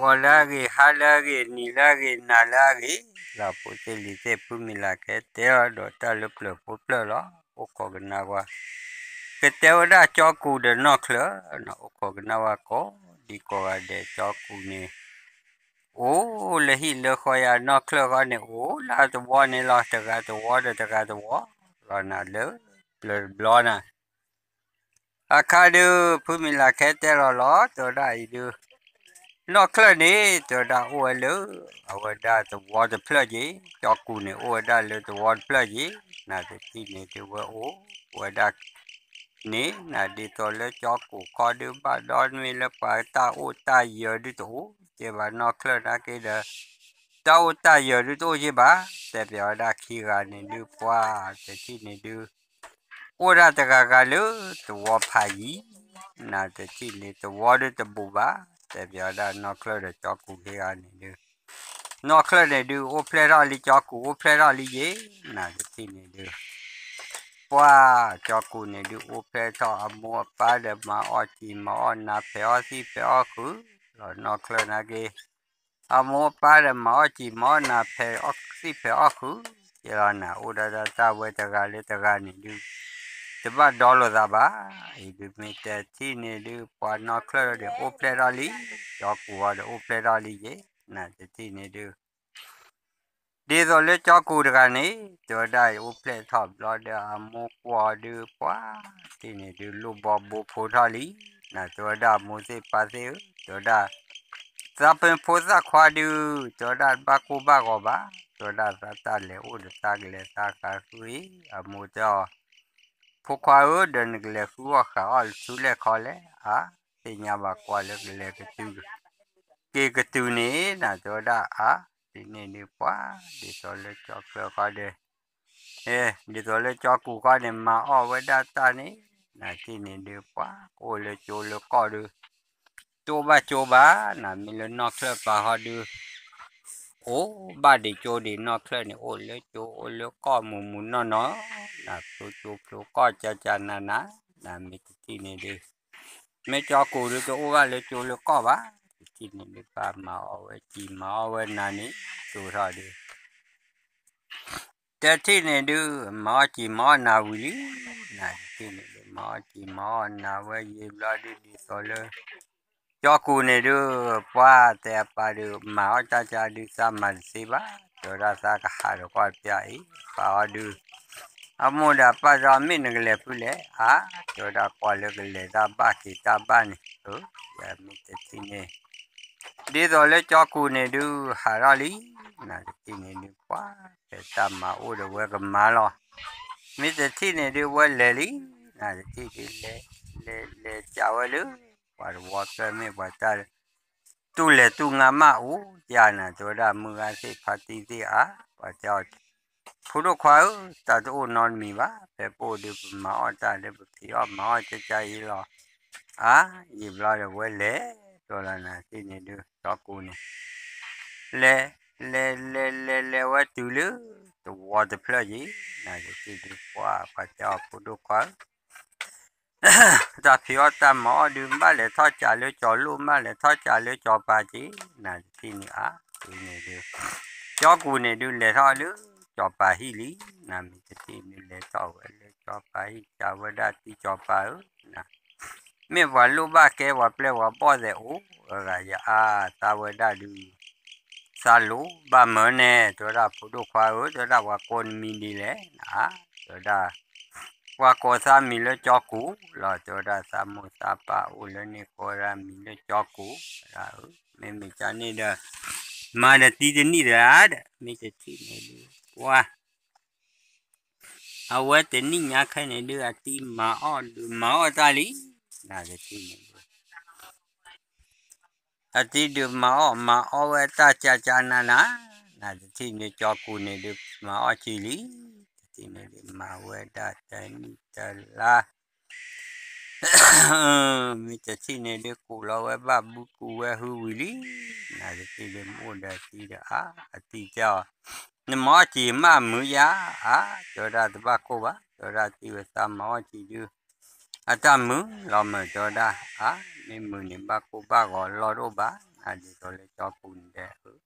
ဂီၤလၢအဂ့ၤ, ဟါလၢအဂ့ၤ, နံၤလၢအဂ့ၤ, နၤလၢအဂ့ၤ, လၢဖိသ့ၣ်လံၤသ့ၣ် ဖုမံၤလၤခဲတဲအီၤဒီးတၢ်လၢပျၢၤဖိဖျၢၣ်လီၤ. အိၣ်ခိးကနၣ်ဝဲ, ကတဲဝဲဒၣ်ကၠီကူၤဒီးနီၢ်ချၢၣ်, အိၣ်ခိးကနၣ်ဝဲကိးဒံကိးဂၤဒဲး ကၠီကူၤန့ၣ် အိၣ်လၢဟံၣ်လၢဃီယၤ, နီၢ်ချၢၣ်ဃီန့ၣ် အိၣ်လၢတဝီန့ၣ်လီၤ, တဂၤတဝီဒီးတဂၤတဝီလီၤနၤ လၢပျၢၤတဘျီနၤ. အခါဒုး ဖုမံၤလၤခဲတဲလီၤလီၤ တဲဝဲဒၣ်အံၤဒုး နီၢ်ချၢၣ်န့ၣ် တဲဝဲဒၣ်အိၣ်ဝဲလၢ အဝဲဒၣ်တဝီတဖျၢၣ်က့ၤ, ကၠီကူၤန့ၣ် အိၣ်ဝဲဒၣ်လၢတဝီတဖျၢၣ်က့ၤ, နတထံၣ်န့ၣ်ဒုးဝဲအိၣ်ဝဲဒၣ် န့ၣ် နဒ်သိးလၢကၠီကူၤခီဒုး ဘၣ်ဒီမ့ၢ်လၢပှၤတၢ်အိၣ်တၢ်ယၢၤဒုးတအိၣ်က့ၤဘၣ်, နီၢ်ချၢၣ်နာ်က့ဒီး တၢ်အိၣ်တၢ်ယၢၤဒုးတအိၣ်က့ၤဘၣ်, တဲပၠးဝဲဒၣ်ခံဂၤန့ၣ်ဒုး ပှၤတထံၣ်န့ၣ်ဒုး အိၣ်ဒၣ်တဂၤဂၤလၢတဝီဖးယံၤ, နတထံၣ်န့ၣ် တဝီဒုးတဘူးဘၣ်, တဲပၠးဝဲဒၣ်နီၢ်ချၢၣ်ဒီးကၠီကူၤခံဂၤန့ၣ်ဒုး နီၢ်ချၢၣ်န့ၣ်ဒုး အိၣ်ဖျဲၣ်ထီၣ်လံ, ကၠီကူၤအိၣ်ဖျဲၣ်ထီၣ်လံယ့ၤ, နတထံၣ်န့ၣ်ဒုး ပှၤကၠီကူၤန့ၣ်ဒုး အိၣ်ဖျဲၣ်ထီၣ်အမိၢ်အပၢ်ဒီး မၤအီၣ်စံာ်မၤအီၣ်နၤ ဖဲးအီၣ်သံၣ်ဖဲးအီၣ်ဃုာ်လီၤ. နီၢ်ချၢၣ်နာ်က့ အမိၢ်အပၢ်ဒီး မၤအီၣ်စံာ်မၤအီၣ်နၤ ဖဲးအီၣ်သံၣ်ဖဲးအီၣ်ဃုာ်, ယလီၤနၤ အိၣ်ဒၣ်တၢ်ဝဲတဂၤလၢတဂၤန့ၣ်ဒုး တဘၣ်ဒီလိာ်သးဘၣ်. အံၤဒုးမ့ၢ်တထံၣ်န့ၣ်ဒုး ပှၤနီၢ်ချၢၣ်ဒီးအိၣ်ဖျဲၣ်ထီၣ်လံ, ကၠီကူၤအီၤဒီးအိၣ်ဖျဲၣ်ထီၣ်လံယ့ၤ, နတထံၣ်န့ၣ်ဒုး ဒ်သိးလၢကၠီကူၤတဂၤန့ၣ် တဲဝဲဒၣ်အိၣ်ဖျဲၣ်ထီၣ်ဘျီဒီး အမိၢ်ကွၢ်အီၤဒုး ပှၤတထံၣ်န့ၣ်ဒုး လိၣ်ဘီဘိဖိထီၣ်လံ, နတဲဝဲဒၣ်မိၢ်သ့ၣ်ပၢ်သ့ၣ်ဧၢ, တဲဝဲဒၣ် သးပ့ၤဖိသၣ်ခွါဒုး တဲဝဲဒၣ်တဘၣ်ကိၢ်ဘၣ်ဂီၤဘၣ်, တဲဝဲဒၣ်သးတၢ်လဲၤအိၣ်ဒီးသးကလဲၤသးဃးဃုအံၤ, အမိၢ်တဲအီၤ ဖိခွါဧၢ, ဒီးနကလဲၤဃုအီၣ်ဃးအီၣ်လၢထူလဲၢ်ခီလဲၣ်, အါ သ့ၣ်ညါဘၣ်ကွၢ်လၢကလဲၤကတုၤ က့ၤကတုၤန့ၣ် နတဲဝဲဒၣ်အါ, ဒ်န့ၣ်ဒုးပှၤ ဒ်သိးလၢကၠီချၢၣ်ဃီဒီး ဒ်သိးလၢကၠီကူၤဃီန့ၣ် မၤအီၣ်ဝဲဒၣ်တၢ်န့ၣ် နတထံၣ်န့ၣ်ဒုးပှၤ ကအိၣ်လၢကၠိလၢကီၢ်ဒုး တအိၣ်ဘၣ်ကၠိဘၣ်, နမ့ၢ်လၢနီၢ်ချၢၣ်ပာ်ဃီဒုး အိၣ်ဘၣ်ဒံးကၠိဒံး, နီၢ်ချၢၣ်န့ၣ် အိၣ်လၢကၠိအိၣ်လၢကီၢ်မူးမူးနီၢ်နီၢ်, နဖျိကၠိဖျိကီၢ်ကၠၢ်ကၠၢ်နးနး, နမ့ၢ်တထံၣ်န့ၣ်ဒုး မ့ၢ်ကၠီကူၤဒုးတအိၣ်ဘၣ်လၢကၠိလၢကီၢ်ဘၣ်, တထံၣ်န့ၣ်ဒုး ပာ်မၤအီၣ်ဝဲစံာ်မၤအီၣ်ဝဲနၤန့ၣ် တိၢ်ထီၣ်ဒုး တထံၣ်န့ၣ်ဒုး မၤအီၣ်စံာ်မၤအီၣ်နၤဝံၤလံ, နတထံၣ်န့ၣ်ဒုး မၤအီၣ်စံာ်မၤအီၣ်နၤဝဲယံာ်ဘျီဒုး ဒ်သိးလၢ ကၠီကူၤန့ၣ်ဒုး ပှၤတဲအပၢ်ဒုး မၤအီၣ်တၢ်ကၢ်ဒုး သးမၤတသ့ဘၣ်, တဲဝဲဒၣ်သးကဟးဒီးကွၢ်ပၠးအံၤ ပာ်အီၤဒုး အမိၢ်ဒီးအပၢ်တဲအီၤ မ့ၢ်နကလဲၤဖုလဲၣ်, အါ တဲဝဲဒၣ်ကွၢ်လၢကလဲၤတၢ်ဘၣ်က့ၤတၢ်ဘၣ်န့ၣ်, ယမ့ၢ်တထံၣ်န့ၣ် ဒ်သိးလၢကၠီကူၤန့ၣ်ဒုး ဟးထီၣ်လံ, နတထံၣ်န့ၣ်ဒုး ပှၤ ဖဲတၢ်မၤအိၣ်ဒီးဝဲကမၤလီၤ, မ့ၢ်တထံၣ်န့ၣ်ဒုး ဝဲလဲၤလံ, နတထံၣ်ဒုး လဲၤ လဲၤလဲၤကးဝဲလၢ ပှၤတဝီဖျၢၣ်မ့ၢ်ပှၤတၢ် တူၢ်လဲၤတူၢ်ငါမးအိၣ်ယၤနၤ တဲဝဲဒၣ်မုၢ်ဂၤသ့ၣ်ဖါတံၢ်သ့ၣ်အါ, ပှၤတဲအီၤ ဖိဒိၣ်ခွါဧၢ, တၢ်တအိၣ်နီတမံၤဘၣ်, ဖဲပအိၣ်ဒုး ပမၤအီၣ်တၢ်လၢပဖံးအီၣ်မၤအီၣ်ကၠၢ်ကၠၢ်အံၤလီၤ, အါ ယံာ်ဘျီဒီးဝဲလဲၤ တဲလီၤနၤသ့ၣ်န့ၣ်ဒုး ကၠီကူၤန့ၣ် လဲၤ လဲၤလဲၤလဲၤလဲၤဝဲတုၤလၢ တဝီတဖျၢၣ်ယံၤ နတထံၣ်ဒုး ပှၤ ပှၤတဲအီၤဖိဒိၣ်ခွါဧၢ တၢ်ဖံးအီၣ်တၢ်မၤအီၣ်ဒုး ဘၣ်လဲၤထီၣ်ကးလၢကၠီၤလိၣ် ဘၣ်လဲၤထီၣ်ကးလၢကၠီၤပၤက့ၤ နတထံၣ်န့ၣ်အါ, န့ၣ်ဒုး ကၠီကူၤန့ၣ်ဒုး လဲၤထီၣ်လၢကၠီၤပၤဟံၣ်လံ, နမ့ၢ်တထံၣ်န့ၣ် လဲၤထီၣ်ဝဲလၢကၠီၤပၤဟံၣ် ကးဝဲဒၣ်တံၤကၠီၤပၤဧၢ န မ့ၢ်ပှၤလိၣ်ဘၣ်ကဲပှၤပျဲၢ်ပှၤဘီၣ်သဲးအိၣ် အဂၤယအါ သးဝဲဒၣ်ဒုး သးလိၣ်ဘၣ်မၢန့ၣ် တဲဝဲဒၣ်ဖိဒိၣ်ခွါဧၢ တဲဝဲဒၣ်ပှၤကိးနမံၤဒ်လဲၣ်န တဲဝဲဒၣ် ပှၤကိးသးမံၤလၢကၠီကူၤလီၤ တဲဝဲဒၣ်သးမိၢ်သးပၢ်အိၣ်လၢန့ၣ်ကိးဝဲဒၣ်မံၤလၢကၠီကူၤ မ့မ့ၢ်ကန့ၣ်ဒီး မၤဒီးတံၤတနံၣ်တဂၤဒီး မ့ၢ်တထံၣ်န့ၣ်ဒုး ပှၤ အဝဲတနံၣ်ညါခဲန့ၣ်ဒုး အတံၤမၤအီၣ်ဒုးမၤအီၣ်တၢ်လံ, နတထံၣ်န့ၣ်ဒုး အတံၤဒုးမၤအီၣ်မၤအီၣ်ဝဲတၢ်ကၢ်ကၢ်နးနး, နတထံၣ်န့ၣ်ကၠီကူၤန့ၣ်ဒုး မၤအီၣ်ကံလံ, တထံၣ်န့ၣ်ဒုးမၤဝဲဒၣ်တနံၣ်တလါ မ့ၢ်တထံၣ်န့ၣ်ဒုး ကူးလီၤဝဲဘၣ်ဘုကူးဝဲဟုဝံၤလံ, နတထံၣ်ဒုးမ့ၢ်အိၣ်ဒီးအတံၤဒီးအါ, အတံၤတဲအီၤ, နမၤအီၣ်စံာ်မးမုာ်ယါ, အါ, တဲဝဲဒၣ်တဘၣ်ကိၢ်ဘၣ်, တဲဝဲဒၣ်တံၤဝဲသးမၤအီၣ်စံာ်ဒုး အတၢ်မုာ်လီၤမၢ် တဲဝဲဒၣ်, အါ, မ့ၢ်မုာ်န့ၣ် ဘၣ်ကိၢ်ဘၣ်ဂီၤလီၢ်တအိၣ်ဘၣ်, ဒ်သိးလၢကၠီကူၤန့ၣ်ဒဲး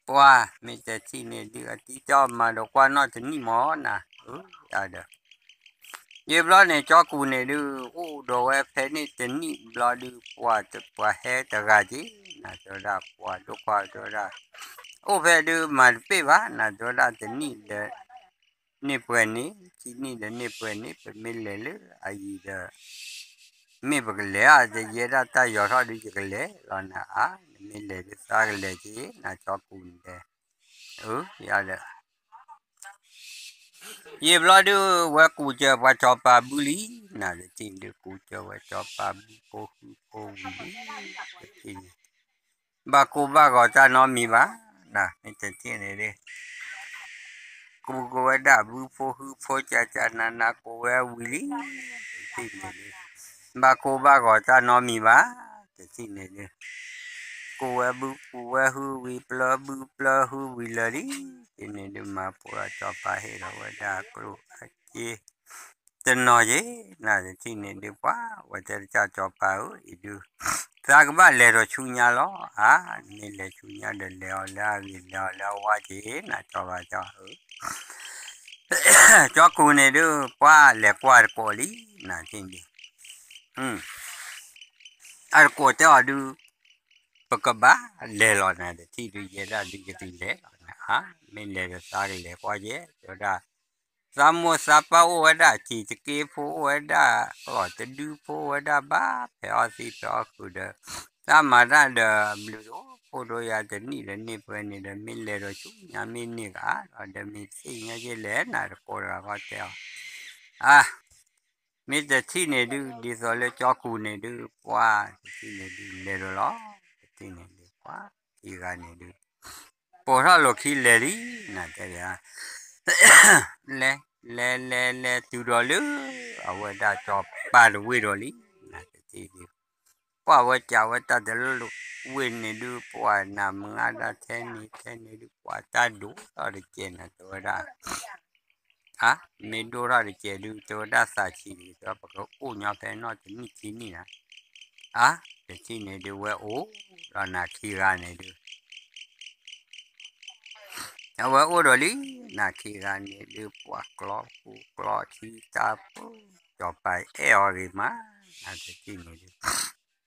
ပှၢ်မ့ၢ်တထံၣ်န့ၣ်ဒုး အတံကၠီမၤဒီးကွၢ်နီၣ်တနံၣ်မၢ်နၤ, ဒီး ယံာ်ဘျီန့ၣ်ကၠီကူၤန့ၣ်ဒုး အိၣ်ဒီးဝဲဖဲန့ၣ်တနံၣ်ဘျီဒုး ပှၢ်တပှၤဟဲတဂၤက့ၤ နၤတဲဝဲဒၣ် ပှၢ်ဒိၣ်ခွါတဲဝဲဒၣ် အိၣ်ဖဲဒုးမၤတပ့ၢ်ဘၣ် နၤတဲဝဲဒၣ် တနံၣ်ဒီး န့ၢ်ပှဲၤန့ၣ် ခံနံၣ်ဒီးန့ၢ်ပှဲၤန့ၣ် ပမ့ၢ်လဲၤလၢအယံၤဒီး မ့ၢ်ပကလဲၤဧါ တယဲဒၣ်တၢ်ယီၤထီၣ်ဒုးယကလဲၤလီၤနၤဧါ နမ့ၢ်လဲၤဒုးသးကလဲၤက့ၤ နၤကၠီကူၤန့ၣ်ဒဲး အၢ ယၤဒီး ယံာ်ဘျီဒုး ဝဲကူစၢၤပှၤစီၤပၤဘုလံ နၤတထံၣ်ဒုး ကူစၢၤဝဲစီၤပၤဘုဖိဃုဖိဝံၤလံ တထံၣ်န့ၣ် ဘၣ်ကိၢ်ဘၣ်ဂီၤတၢ်နီတမံၤဘၣ် နၤမ့ၢ်တထံၣ်န့ၣ်ဒုး ကူကဝဲဒၣ်ဘုဖိဃုဖိ ကကနနကိးဝဲဝံၤလံ တထံၣ်န့ၣ်ဒုး ဘၣ်ကိၢ်ဘၣ်ဂီၤတၢ်နီတမံၤဘၣ် တထံၣ်န့ၣ်ဒုး ကိးဝဲဘုကူဝဲဟုဝံၤ ပျၢဘုပျၢဟုဝံၤလၢာ်လံ တထံၣ်န့ၣ်ဒုး မၤဖိလီၤစီၤပၤဟ့ၣ်လီၤဝဲဒၣ်ကျိၣ်အစ့ တနီၤယဲ နၤတထံၣ်န့ၣ်ဒုး ပှၤဝဲတဲတၢ်စီၤပၤဧၢ အံၤဒုး သးကဘၣ်လဲၤဒီးဆူညါလီၤ အါ နမ့ၢ်လဲၤဆူညါဒီး လဲၤအီၤလၢအဂ့ၤ လဲၤအီၤလၢအဝါက့ၤ နၤစီၤပၤကၠီ ကၠီကူၤန့ၣ်ဒုး ပှၤလဲၤကွၢ်တကိးလံ နၤတထံၣ်န့ၣ်ဒုး အတကိးတဲအီၤဒုး ပကဘၣ်လဲၤလီၤ နၤတထံၣ်ဒုး ယဲဒၣ်ဒုးယကလဲၤလီၤ နၤ အါ မ့ၢ်လဲၤဒီးသးကလဲၤကွၢ်ယဲ တဲဝဲဒၣ် သးမိၢ်သးပၢ်အိၣ်ဝဲဒၣ် စံးတက့ဖိ အိၣ်ဝဲဒၣ် ကျီၢ်တဒုဖိ အိၣ်ဝဲဒၣ်ဘၣ် ဖဲအီသံးဖဲအီခုးဒီး သးမၤတၢ်ဒီး ဘျုးဒိၣ်ဖိဒိၣ်ယၤ တနံၣ်ဒီးန့ၢ်ပှဲၤန့ၣ်ဒီး မ့ၢ်လဲၤဒီးဆူညါ မ့ၢ်န့ၢ်ကဧါဒီး မ့ၢ်သ့ၣ်ညါယဲလဲၣ် နၤတကိးတဂၤဃီတဲအီၤ အါ မ့ၢ်တထံၣ်န့ၣ်ဒုး ဒ်သိးလၢကၠီကူၤန့ၣ်ဒုး ပှၤတထံၣ်န့ၣ်ဒုး လဲၤဒီးလီၤ တထံၣ်န့ၣ်ဒုး ပှၤခံဂၤန့ၣ်ဒုး ပိာ်ထီၣ်လိာ်ခံလဲၤလံ နၤတဲယၤ လဲၤ လဲၤ လဲၤ လဲၤတုၤဒီးလၢ အဝဲဒၣ်စီၤပၤတဝ့ၢ်ဒီးလံ နၤတထံၣ်ဒုး ပှၤဝဲကးဝဲတၢ်တလိၣ်ဝ့ၢ်န့ၣ်ဒုး ပှၤနၤမငါဒၣ်ထဲန့ၣ် ထဲန့ၣ်ဒုး ပှၤတၢ်ဒိၣ်ထီၣ်တကဲးနၤတဲဝဲဒၣ် အါ မ့ၢ်ဒိၣ်ထီၣ်တကဲးဒုး တဲဝဲဒၣ်သးဆံးဒုး တဲဝဲပကအိၣ်ညီဖဲနီၢ်တနံၣ်ခံနံၣ်နၤ အါ တထံၣ်န့ၣ်ဒုး ဝဲအိၣ်ဒီးနၤခံဂၤန့ၣ်ဒုး အဝဲအိၣ်ဒီးလံ နၤခံဂၤန့ၣ်ဒုး ပှၤကျီပူၤကျီထံတၢ်ပူၤ စီၤပၤအဲၣ်အီၤဂ့ၤမး နၤတထံၣ်န့ၣ်ဒုး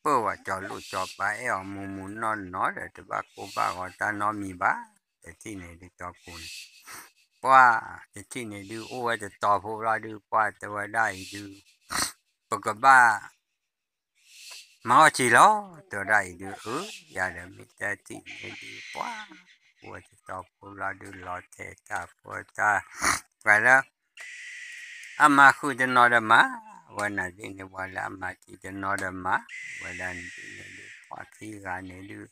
ပၢၢ်ဝဲစီၤလိၣ်စီၤပၤအဲၣ်အီၤမူးမူးနီၢ်နီၢ်ဒီး တဘၣ်ကိၢ်ဘၣ်ဂီၤတၢ်နီတမံၤဘၣ် တထံၣ်န့ၣ်ဒုး ကၠီကူၤန့ၣ် ပှၤတထံၣ်န့ၣ်ဒုး အိၣ်ဝဲတတီၤဖိဘျီဒုး ပှၤတဲဝဲဒၣ်အံၤဒုး ပကဘၣ် မၤအီၣ်စံာ်လီၤ တဲဝဲဒၣ်အံၤဒုး အၢ ယၤဒီးမ့ၢ်တထံၣ်န့ၣ်ဒုး ပှၤ အိၣ်ဝဲတတီၤဖိဘျီဒုး လီၤတဲာ်တၢ်ဖိတၢ် ပှၤလၢ အမၤဃုာ်တနီၤဒီးမၤ ဝဲနၤဒ်န့ၣ် ပှၤလၢအမၤစံာ်တနီၤဒီးမၤ ဝဲဒၣ်န့ၣ်ဒ်န့ၣ်ဒုး ပှၤခံဂၤန့ၣ်ဒုး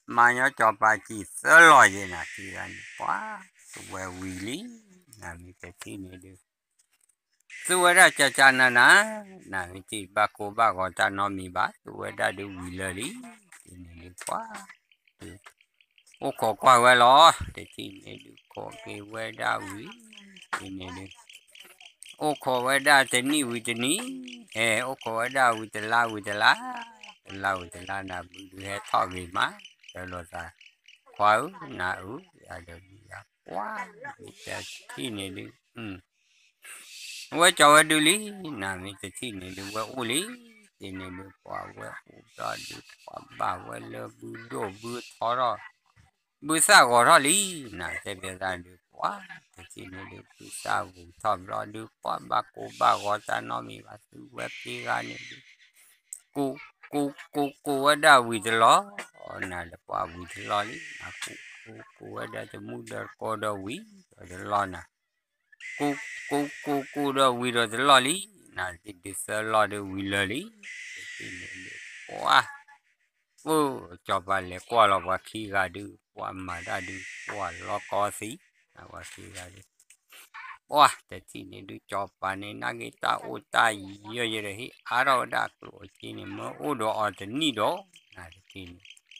မၤညီစီၤပၤစံာ်သၢလီၢ်ယဲနၤ ခံဂၤန့ၣ် ပှၤ သူဝဲဝံၤလံ နၤမ့ၢ်တထံၣ်န့ၣ်ဒုး သူဝဲဒၣ်ကကနန နၤမ့ၢ်တထံၣ်ဘၣ်ကိၢ်ဘၣ်ဂီၤတၢ်နီတမံၤဘၣ် သူဝဲဒၣ်ဒုးဝံၤလၢာ်လံ ဒ်န့ၣ်ဒုး ပှၤ အိၣ်ခိးကွၢ်ဝဲလီၤ တထံၣ်န့ၣ်ဒုး ခိးက့ၤဝဲဒၣ်ဝံၤ ဒ်န့ၣ်ဒုး အိၣ်ခိးဝဲဒၣ်တနံၣ်ဝံၤတနံၣ် အဲ အိၣ်ခိးဝဲဒၣ်ဝံၤတလါဝံၤတလါ တလါဝံၤတလါ နၤဘုဒုးဟဲထီၣ်ဂ့ၤမး တဲလိာ်သး ခွါဧၢ နၤဧၢ ယၤဒီးဘုယၤ ပှၤ မ့ၢ်တထံၣ်န့ၣ်ဒုး ဝဲကၠီၤဝဲဒုးလံ နၤမ့ၢ်တထံၣ်န့ၣ်ဒုး ဝဲအိၣ်လံ တထံၣ်န့ၣ်ဒုး ပှၤဝဲအိၣ်ဒီးဒုး ပှၤဘၣ်ဝဲလၢဘုဒိၣ်ဘုထီထီၣ် ဘုသၣ်ဂီၤထီၣ်လံ နၤတဲဘၣ်သးဒုး ပှၤ တထံၣ်န့ၣ်ဒုး ဘုသၣ်ဂီၤထီၣ်ဘျီဒုး ပှၤဘၣ်ကိၢ်ဘၣ်ဂီၤတၢ်နီတမံၤဘၣ် သူဝဲခံဂၤန့ၣ်ဒုး ကိၢ်ကိၢ်ကိၢ်ကိၢ်ဝဲဒၣ်ဝံၤတလီၢ် နၤဒီးပှၤဝံၤတလီၢ်လံ နၤကိၢ်ကိၢ်ကိၢ်ဝဲဒၣ်တမူဒီးတကိးဒီးဝံၤ ဒီးတလီၢ်နၤ ကိၢ်ကိၢ်ကိၢ်ကိၢ်ဒီးဝံၤဒီးတလီၢ်လံ နၤဒ်ဒုးသၢလီၢ်ဒုးဝံၤလၢာ်လံ တထံၣ်န့ၣ်ဒုး ပှၤ ပၢၢ်စီၤပၤလဲၤကွၢ်လီၤပှၤခံဂၤဒုး ပှၤမၤတၢ်ဒုး ပှၤလီၤကီသံ ပှၤခံဂၤဒုး ပှၤတထံၣ်န့ၣ်ဒုး စီၤပၤန့ၣ် နာ်က့တၢ်အိၣ်တၢ်ယၢၤယဲဒီး ဟ့ၣ်အါထီၣ်ဝဲဒၣ်ကျိၣ်အစ့န့ၣ် မၢအိၣ်ဒီးအီၤတနံၣ်ဒီး နၤတထံၣ်န့ၣ်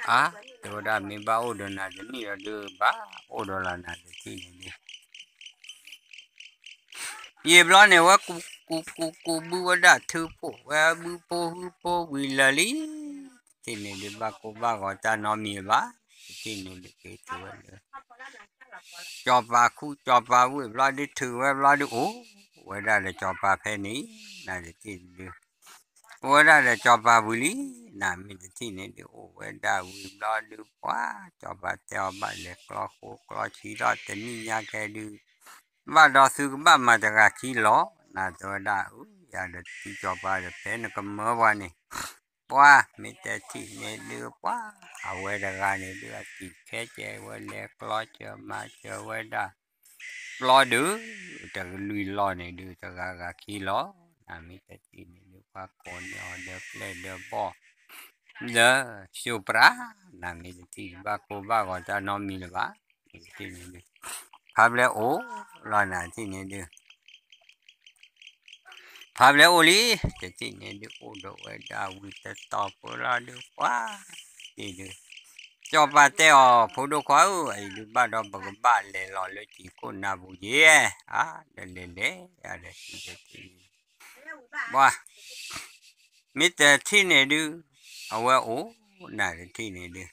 အါ တဲဝဲဒၣ်မ့ၢ်ဘၣ်အိၣ်ဒီးနၤတနံၣ်ဒီးဒုး ဘၣ်အိၣ်ဒီးလီၤနၤတထံၣ်န့ၣ်ဒုး ယံာ်ဘျီန့ၣ် ဝဲကူကူကူကူဘုဝဲဒၣ်ထုဖိ ဝဲဘုဖိဟုဖိဝံၤလၢာ်လံ နတထံၣ်န့ၣ်ဒုး ဘၣ်ကိၢ်ဘၣ်ဂီၤတၢ်နီတမံၤဘၣ်, တထံၣ်န့ၣ်ဒုးက့ၤတုၤဝဲလၢ ကၠီၤပၤခူၣ် ကၠီၤပၤဝ့ၢ်ဘျီဒုး ထုးဝဲဘျီဒုးအိၣ်ဝဲဒၣ်ဒီးကၠီၤပၤဖဲန့ၣ်, နတထံၣ်န့ၣ်ဒုး အိၣ်ဝဲဒၣ်ဒီးကၠီၤပၤဝံၤလံ, နမ့ၢ်တထံၣ်န့ၣ်ဒုး အိၣ်ဝဲဒၣ်ဝံၤဘျီဒုး ပှၤ ကၠီၤပၤတဲအီၤဘၣ်လဲၤကျီဃိကျီဆှံထီၣ်တနံၣ်ညါခဲဒုး ဘၣ်ဒီးသုကဘၣ်မၤတဂၤခံလီၤ, နတဲဝဲဒၣ် အၢ ယၤဒီးတထံၣ်ကၠီၤပၤဒီး ဖဲနကမၢပှၤန့ၣ် ပှၤမ့ၢ်တထံၣ်န့ၣ်ဒုး ပှၤ အဝဲတဂၤန့ၣ်ဒုး အတံၤခဲကဲဝဲလဲၤကျီစၢၤမၤစၢၤဝဲဒၣ် ဘျီဒုး တကလွံၢ်လီၢ်န့ၣ်ဒုး တဂၤဂၤခံလီၤ, နမ့ၢ်တထံၣ်န့ၣ်ဒုး ပှၤကိးန့ၢ်အီၤဒီးပျဲၢ်ဒီးဘီၣ် ဒီး စူပြး, နမ့ၢ်တထံၣ်ဘၣ်ကိၢ်ဘၣ်ဂီၤတၢ်နီတမံၤလၢၤဘၣ်, နတထံၣ်န့ၣ်ဒုး ဖးဘျဲအိၣ်လီၤ နတထံၣ်န့ၣ်ဒုး ဖးဘျဲအိၣ်လံ, တထံၣ်န့ၣ်ဒုး အိၣ်ဒီးဝဲဒၣ်ဝံၤတတီၤဖိလီၤဒုး ပှၤ တထံၣ်ဒုး ကၠီၤပၤတဲအီၤ ဖိဒိၣ်ခွါဧၢ, အံၤဒုးဘၣ်ဒီးပကဘၣ်လဲၤလီၤလၢကံၤခိၣ်နၢ်ပူၤယဲ, အါ ဒီးလဲၤလဲၤ ယၤဒီးတထံၣ်န့ၣ်ဒုး ပှၤ မ့ၢ်တထံၣ်န့ၣ်ဒုး အဝဲအိၣ် နတထံၣ်န့ၣ်ဒုး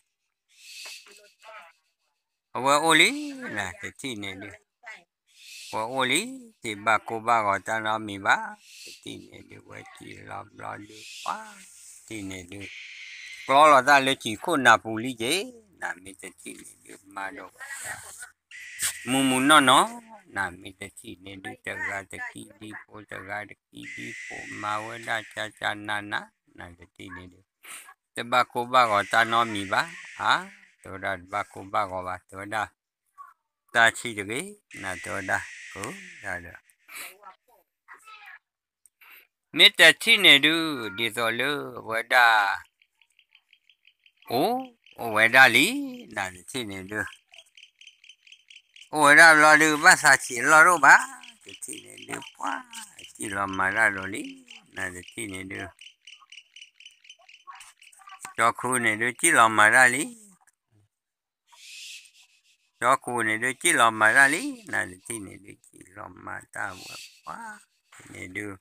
အဝဲအိၣ်လံ နတထံၣ်န့ၣ်ဒုး ဝဲအိၣ်လံ တထံၣ်ဘၣ်ကိၢ်ဘၣ်ဂီၤတၢ်နီတမံၤဘၣ်, တထံၣ်န့ၣ်ဒုး ဝဲစံၣ်လီၤဘျီဒုး ပှၤ တထံၣ်န့ၣ်ဒုး ကျီလီၤတၢ်လၢကံၤခိၣ်နၢ်ပူၤလံက့ၤ, နမ့ၢ်တထံၣ်န့ၣ်ဒုး မၤဒီးဝဲဒၣ် မုၢ်မုၢ်နီၢ်နီၢ်, နမ့ၢ်တထံၣ်န့ၣ်ဒုး တဂၤတကံဒံဖိ တဂၤတကံဒံဖိ မၤဝဲဒၣ်ကၢ်ကၢ်နးနး, နတထံၣ်န့ၣ်ဒုး တဘၣ်ကိၢ်ဘၣ်ဂီၤတၢ်နီတမံၤဘၣ်, အါ တဲဝဲဒၣ်တဘၣ်ကိၢ်ဘၣ်ဂီၤဘၣ် တဲဝဲဒၣ် တၢ်ဆံးတဂ့ၤ နတဲဝဲဒၣ် အၢ ဒၣ်ဒီး မ့ၢ်တထံၣ်န့ၣ်ဒုး ဒ်သိးလၢအဝဲဒၣ် အိၣ် အိၣ်ဝဲဒၣ်လံ, နတထံၣ်န့ၣ်ဒုး အိၣ်ဝဲဒၣ်ဘျီဒုး ဘၣ်သးဆံးအလီၢ်တအိၣ်ဘၣ်, တထံၣ်န့ၣ်ဒုး ပှၤ စံၣ်လီၤမၤတၢ်ဒီးလံ, နတထံၣ်န့ၣ်ဒုး ကၠီခူန့ၣ်ဒုး စံၣ်လီၤမၤတၢ်လံ ကၠီခူန့ၣ်ဒုး စံၣ်လီၤမၤတၢ်လံ, နတထံၣ်န့ၣ်ဒုး စံၣ်လီၤမၤတၢ်ဝဲ ပှၤ န့ၣ်ဒုး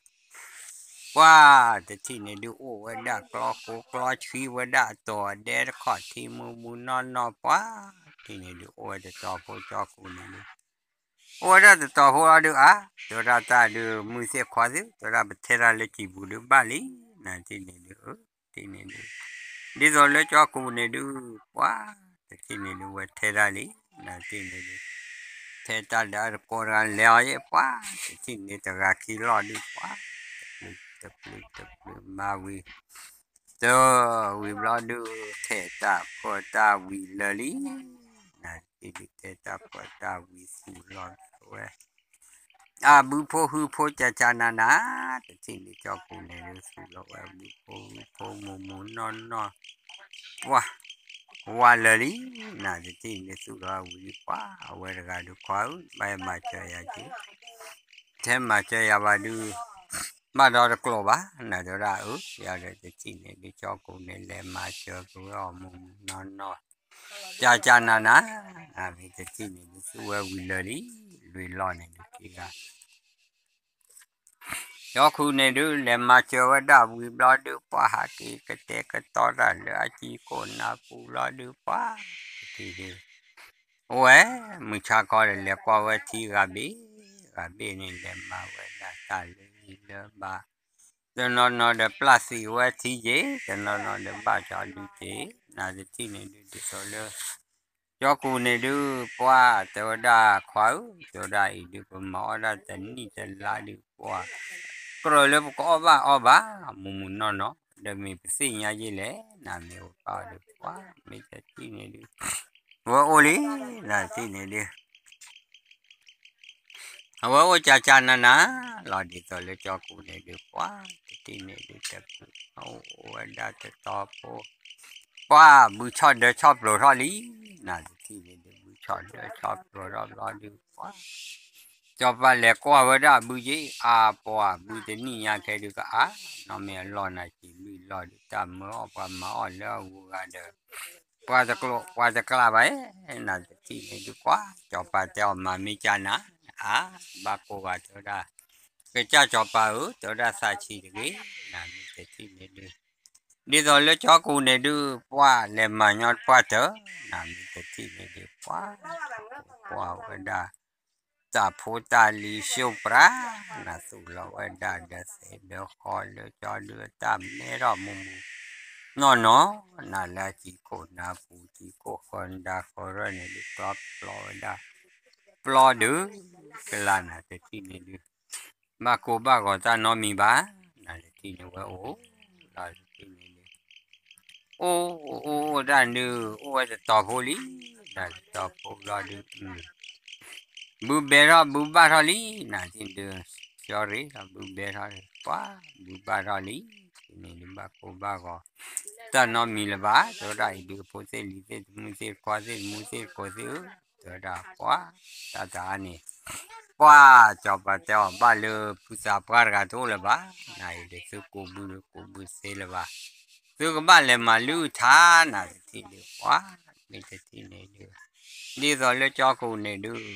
ပှၤ တထံၣ်န့ၣ်ဒုး အိၣ်ဝဲဒၣ်ကျီဃိကျီဆှံဝဲဒၣ်အတီၤအဒဲတခီၣ်ထံး မုၢ်မုၢ်နီၢ်နီၢ် ပှၤ တထံၣ်န့ၣ်ဒုး အိၣ်ဝဲတတီၤဖိ ကၠီခူန့ၣ်ဒုး အိၣ်ဝဲဒၣ်တတီၤဖိလီၤဒုး အါ တဲဝဲဒၣ်တၢ်ဒုး မုၢ်သ့ၣ်ခွါသ့ၣ် တဲဝဲဒၣ် ပထဲတၢ်လၢစံာ်ပူၤဒုးဘၣ်လံ, နတထံၣ်န့ၣ်ဒုး အၢ တထံၣ်န့ၣ်ဒုး ဒ်သိးလၢကၠီခူန့ၣ်ဒုး ပှၤ တထံၣ်န့ၣ်ဒုး ဝဲထဲတၢ်လံ, နတထံၣ်န့ၣ်ဒုး ထဲတၢ်ဒီးအတကိးတဂၤလဲၤအီၤယဲ ပှၤ တထံၣ်န့ၣ်တဂၤခံလီၤဒုး ပှၤ တပျုးတပျုးတပျုးမၤဝံၤ တဝံၤဘျီဒုး ထဲတၢ်ဖှီၣ်တၢ်ဝံၤလၢာ်လံ, နတထံၣ်ဒုး ထဲတၢ်ဖှီၣ်တၢ်ဝံၤသူၣ်လီၤဝဲ အဘုဖိဟုဖိကၢ်ကၢ်နးနး, တထံၣ်န့ၣ်ကၠီပူၤန့ၣ်ဒုး သူၣ်လီၤဝဲဘုဖိဟုဖိမိၢ်မိၢ်နီၢ်နီၢ်, ပှၤ ဝါလၢာ်လံ, နတထံၣ်န့ၣ်သူၣ်လီၤဝဲဝံၤ ပှၤ အဝဲတဂၤဒုး ခွါဧၢ ဘၣ်ဟဲမၤစၢၤယၤက့ၤ, ထဲမၤစၢၤယၤဘၣ်ဒုး ဘၣ်ဒီးတကျိာ်ဘၣ် နတဲဝဲဒၣ် အၢ ယၤဒီးတထံၣ်န့ၣ်ဒုး ကၠီပူၤန့ၣ် လဲၤမၤစၢၤက့ၤဝဲအီၤမိၢ်မိၢ်နီၢ်နီၢ် ကၢ်ကၢ်နးနး, မ့ၢ်တထံၣ်န့ၣ်ဒုး သူၣ်ဝဲဝံၤလၢာ်လံ, လွံၢ်လီၢ်န့ၣ်ဒုးက့ၤဂၤ ကၠီခူန့ၣ်ဒုး လဲၤမၤစၢၤဝဲဒၣ်ဝံၤဘျီဒုး ပှၤဟးက့ၤကတဲာ်ကတီၤတၢ်လၢအစံာ်ခိၣ်နၢ်ပူၤဘျီဒုး ပှၤ တထံၣ်ဒုး အိၣ်ဝဲ မုၢ်ဆါခီဒီး လဲၤကွၢ်ဝဲထံဂၤဘ့ၣ်, ဂၤဘ့ၣ်န့ၣ် လဲၤမၤဝဲဒၣ်တၢ်လၢဂံၢ်လၢဘါ, တနီၤနီၤဒီးပျၢ်သံးဝဲထံက့ၤ, တနီၤနီၤဒီးဘၣ်ကၠီဒုးက့ၤ, နတထံၣ်န့ၣ်ဒုး ဒ်သိးလၢ ကၠီကူန့ၣ်ဒုး ပှၤတဲဝဲဒၣ် ခွါဧၢ, တဲဝဲဒၣ်အံၤဒုး ပမၤအီၣ်ဒၣ်တနံၣ်တလါဒုး ပှၤ ကြၢးလၢပကအီၣ်ဘၣ်အီဘၣ် မုၢ်မုၢ်နီၢ်နီၢ် ဒီးမ့ၢ်ပသ့ၣ်ညါယဲလဲၣ်, နမ့ၢ်အိၣ်ပာ်အီၤဒုး ပှၤ မ့ၢ်တထံၣ်န့ၣ်ဒုး ဝဲအိၣ်လံ, နတထံၣ်န့ၣ်ဒုး အဝဲအိၣ်ကၢ်ကၢ်နးနးလီၤ ဒ်သိးလၢကၠီကူန့ၣ်ဒုး ပှၤ တထံၣ်န့ၣ်ဒုး တပူၤ အိၣ်ဝဲဒၣ်တတီၤဖိ ပှၤ ဘုဆီၣ်ဒၢဆီၣ်ပျိၤထီၣ်လံ, နတထံၣ်န့ၣ်ဒုး ဘုဆီၣ်ဒၢဆီၣ်ပျိၤထီၣ်ဘျီဒုး ပှၤ ကၠီပၤလဲၤကွၢ်ဝဲဒၣ်ဘုက့ၤ အါပှၤ ဘုတနံၣ်ညါခဲဒုးကအါ, နီၢ်မ့ၢ်အလီၢ်နၤစံးဘုလီၢ်ဒုး တၢ်မၢအီၣ်ပှၤမၤအီၣ်လၢအဂုၤအဂၤဒီး ပှၤတကျိာ် ပှၤတကျးဘၣ်ဧဲ, နတထံၣ်န့ၣ်ဒုး ကွၢ် ကၠီပၤတဲအီၤ မၤမ့ၢ်ကၢ်နၤ, အါ ဘၣ်ကိၢ်ဘၣ်တဲဝဲဒၣ်, ကစၢ်ကၠီပၤဧၢ တဲဝဲဒၣ်သးဆံးတဂ့ၤ, နမ့ၢ်တထံၣ်န့ၣ်ဒုး ဒ်သိးလၢကၠီကိၣ်န့ၣ်ဒုး ပှၢ်လဲၤမၤညီတပှၢ်တၢၢ်, နမ့ၢ်တထံၣ်န့ၣ်ဒုး ပှၢ် ပှၢ်ဝဲဒၣ် တၢ်ဖိတၢ်လံၤရှုၢ်ပြၢ်, နသူၣ်လီၤဝဲဒၣ်ဒီးသဲးဒီးဃီလၢကၠီဒုးတၢ်မဲထီၣ်မူမူနီၢ်နီၢ်, နလၢကံၤခိၣ်နၢ်ပူၤ ကံၤခိၣ်ဃၢနဒါဃၢရၢၢ်န့ၣ်ဒုး ပျီပျီဝဲဒၣ် ပျီဒုး ကလၤနၤတထံၣ်န့ၣ်ဒုး ဘၣ်ကိၢ်ဘၣ်ဂီၤတၢ်နီတမံၤဘၣ်, နတထံၣ်န့ၣ်ဝဲအိၣ် လီၤတထံၣ်န့ၣ်ဒုး အိၣ်အိၣ်အိၣ်တၢ်ဒုး အိၣ်ဝဲတတီၤဖိလံ, နတတီၤဖိဘျီဒုး ဘုဘဲထီၣ်ဘုဘၣ်ထီၣ်လံ, နတထံၣ်န့ၣ်ဒုး ကၠီရ့ၣ်လီၤဘုဘဲထီၣ် ပှၢ်ဘုဘၣ်ထီၣ်လံ, တထံၣ်န့ၣ်ဒုး ဘၣ်ကိၢ်ဘၣ်ဂီၤ တၢ်နီတမံၤလၢၤဘၣ်, တဲဝဲဒၣ်အံၤဒုး အဖိသ့ၣ်လံၤသ့ၣ် တမုၢ်သ့ၣ်ခွါသ့ၣ်တမူသ့ၣ်ကိးသ့ၣ်ဧၢ, တဲဝဲဒၣ်ပှၢ် တၢ်တအါန့ၣ် ပှၢ်ကၠီၤပၤတဲအီၤ ဘၣ်လၢဖုသးပှၢ်တဂၤတအိၣ်လၢၤဘၣ်, နအံၤဒုး သုကိးဘုဒုးကိးဘုသ့လၢၤဘၣ်, သုကဘၣ်လဲၤမၤလုၢ်ထါ နတထံၣ်ဒုး ပှၢ် မ့ၢ်တထံၣ်န့ၣ်ဒုး ဒ်သိးလၢကၠီကိၣ်န့ၣ်ဒုး ဒ်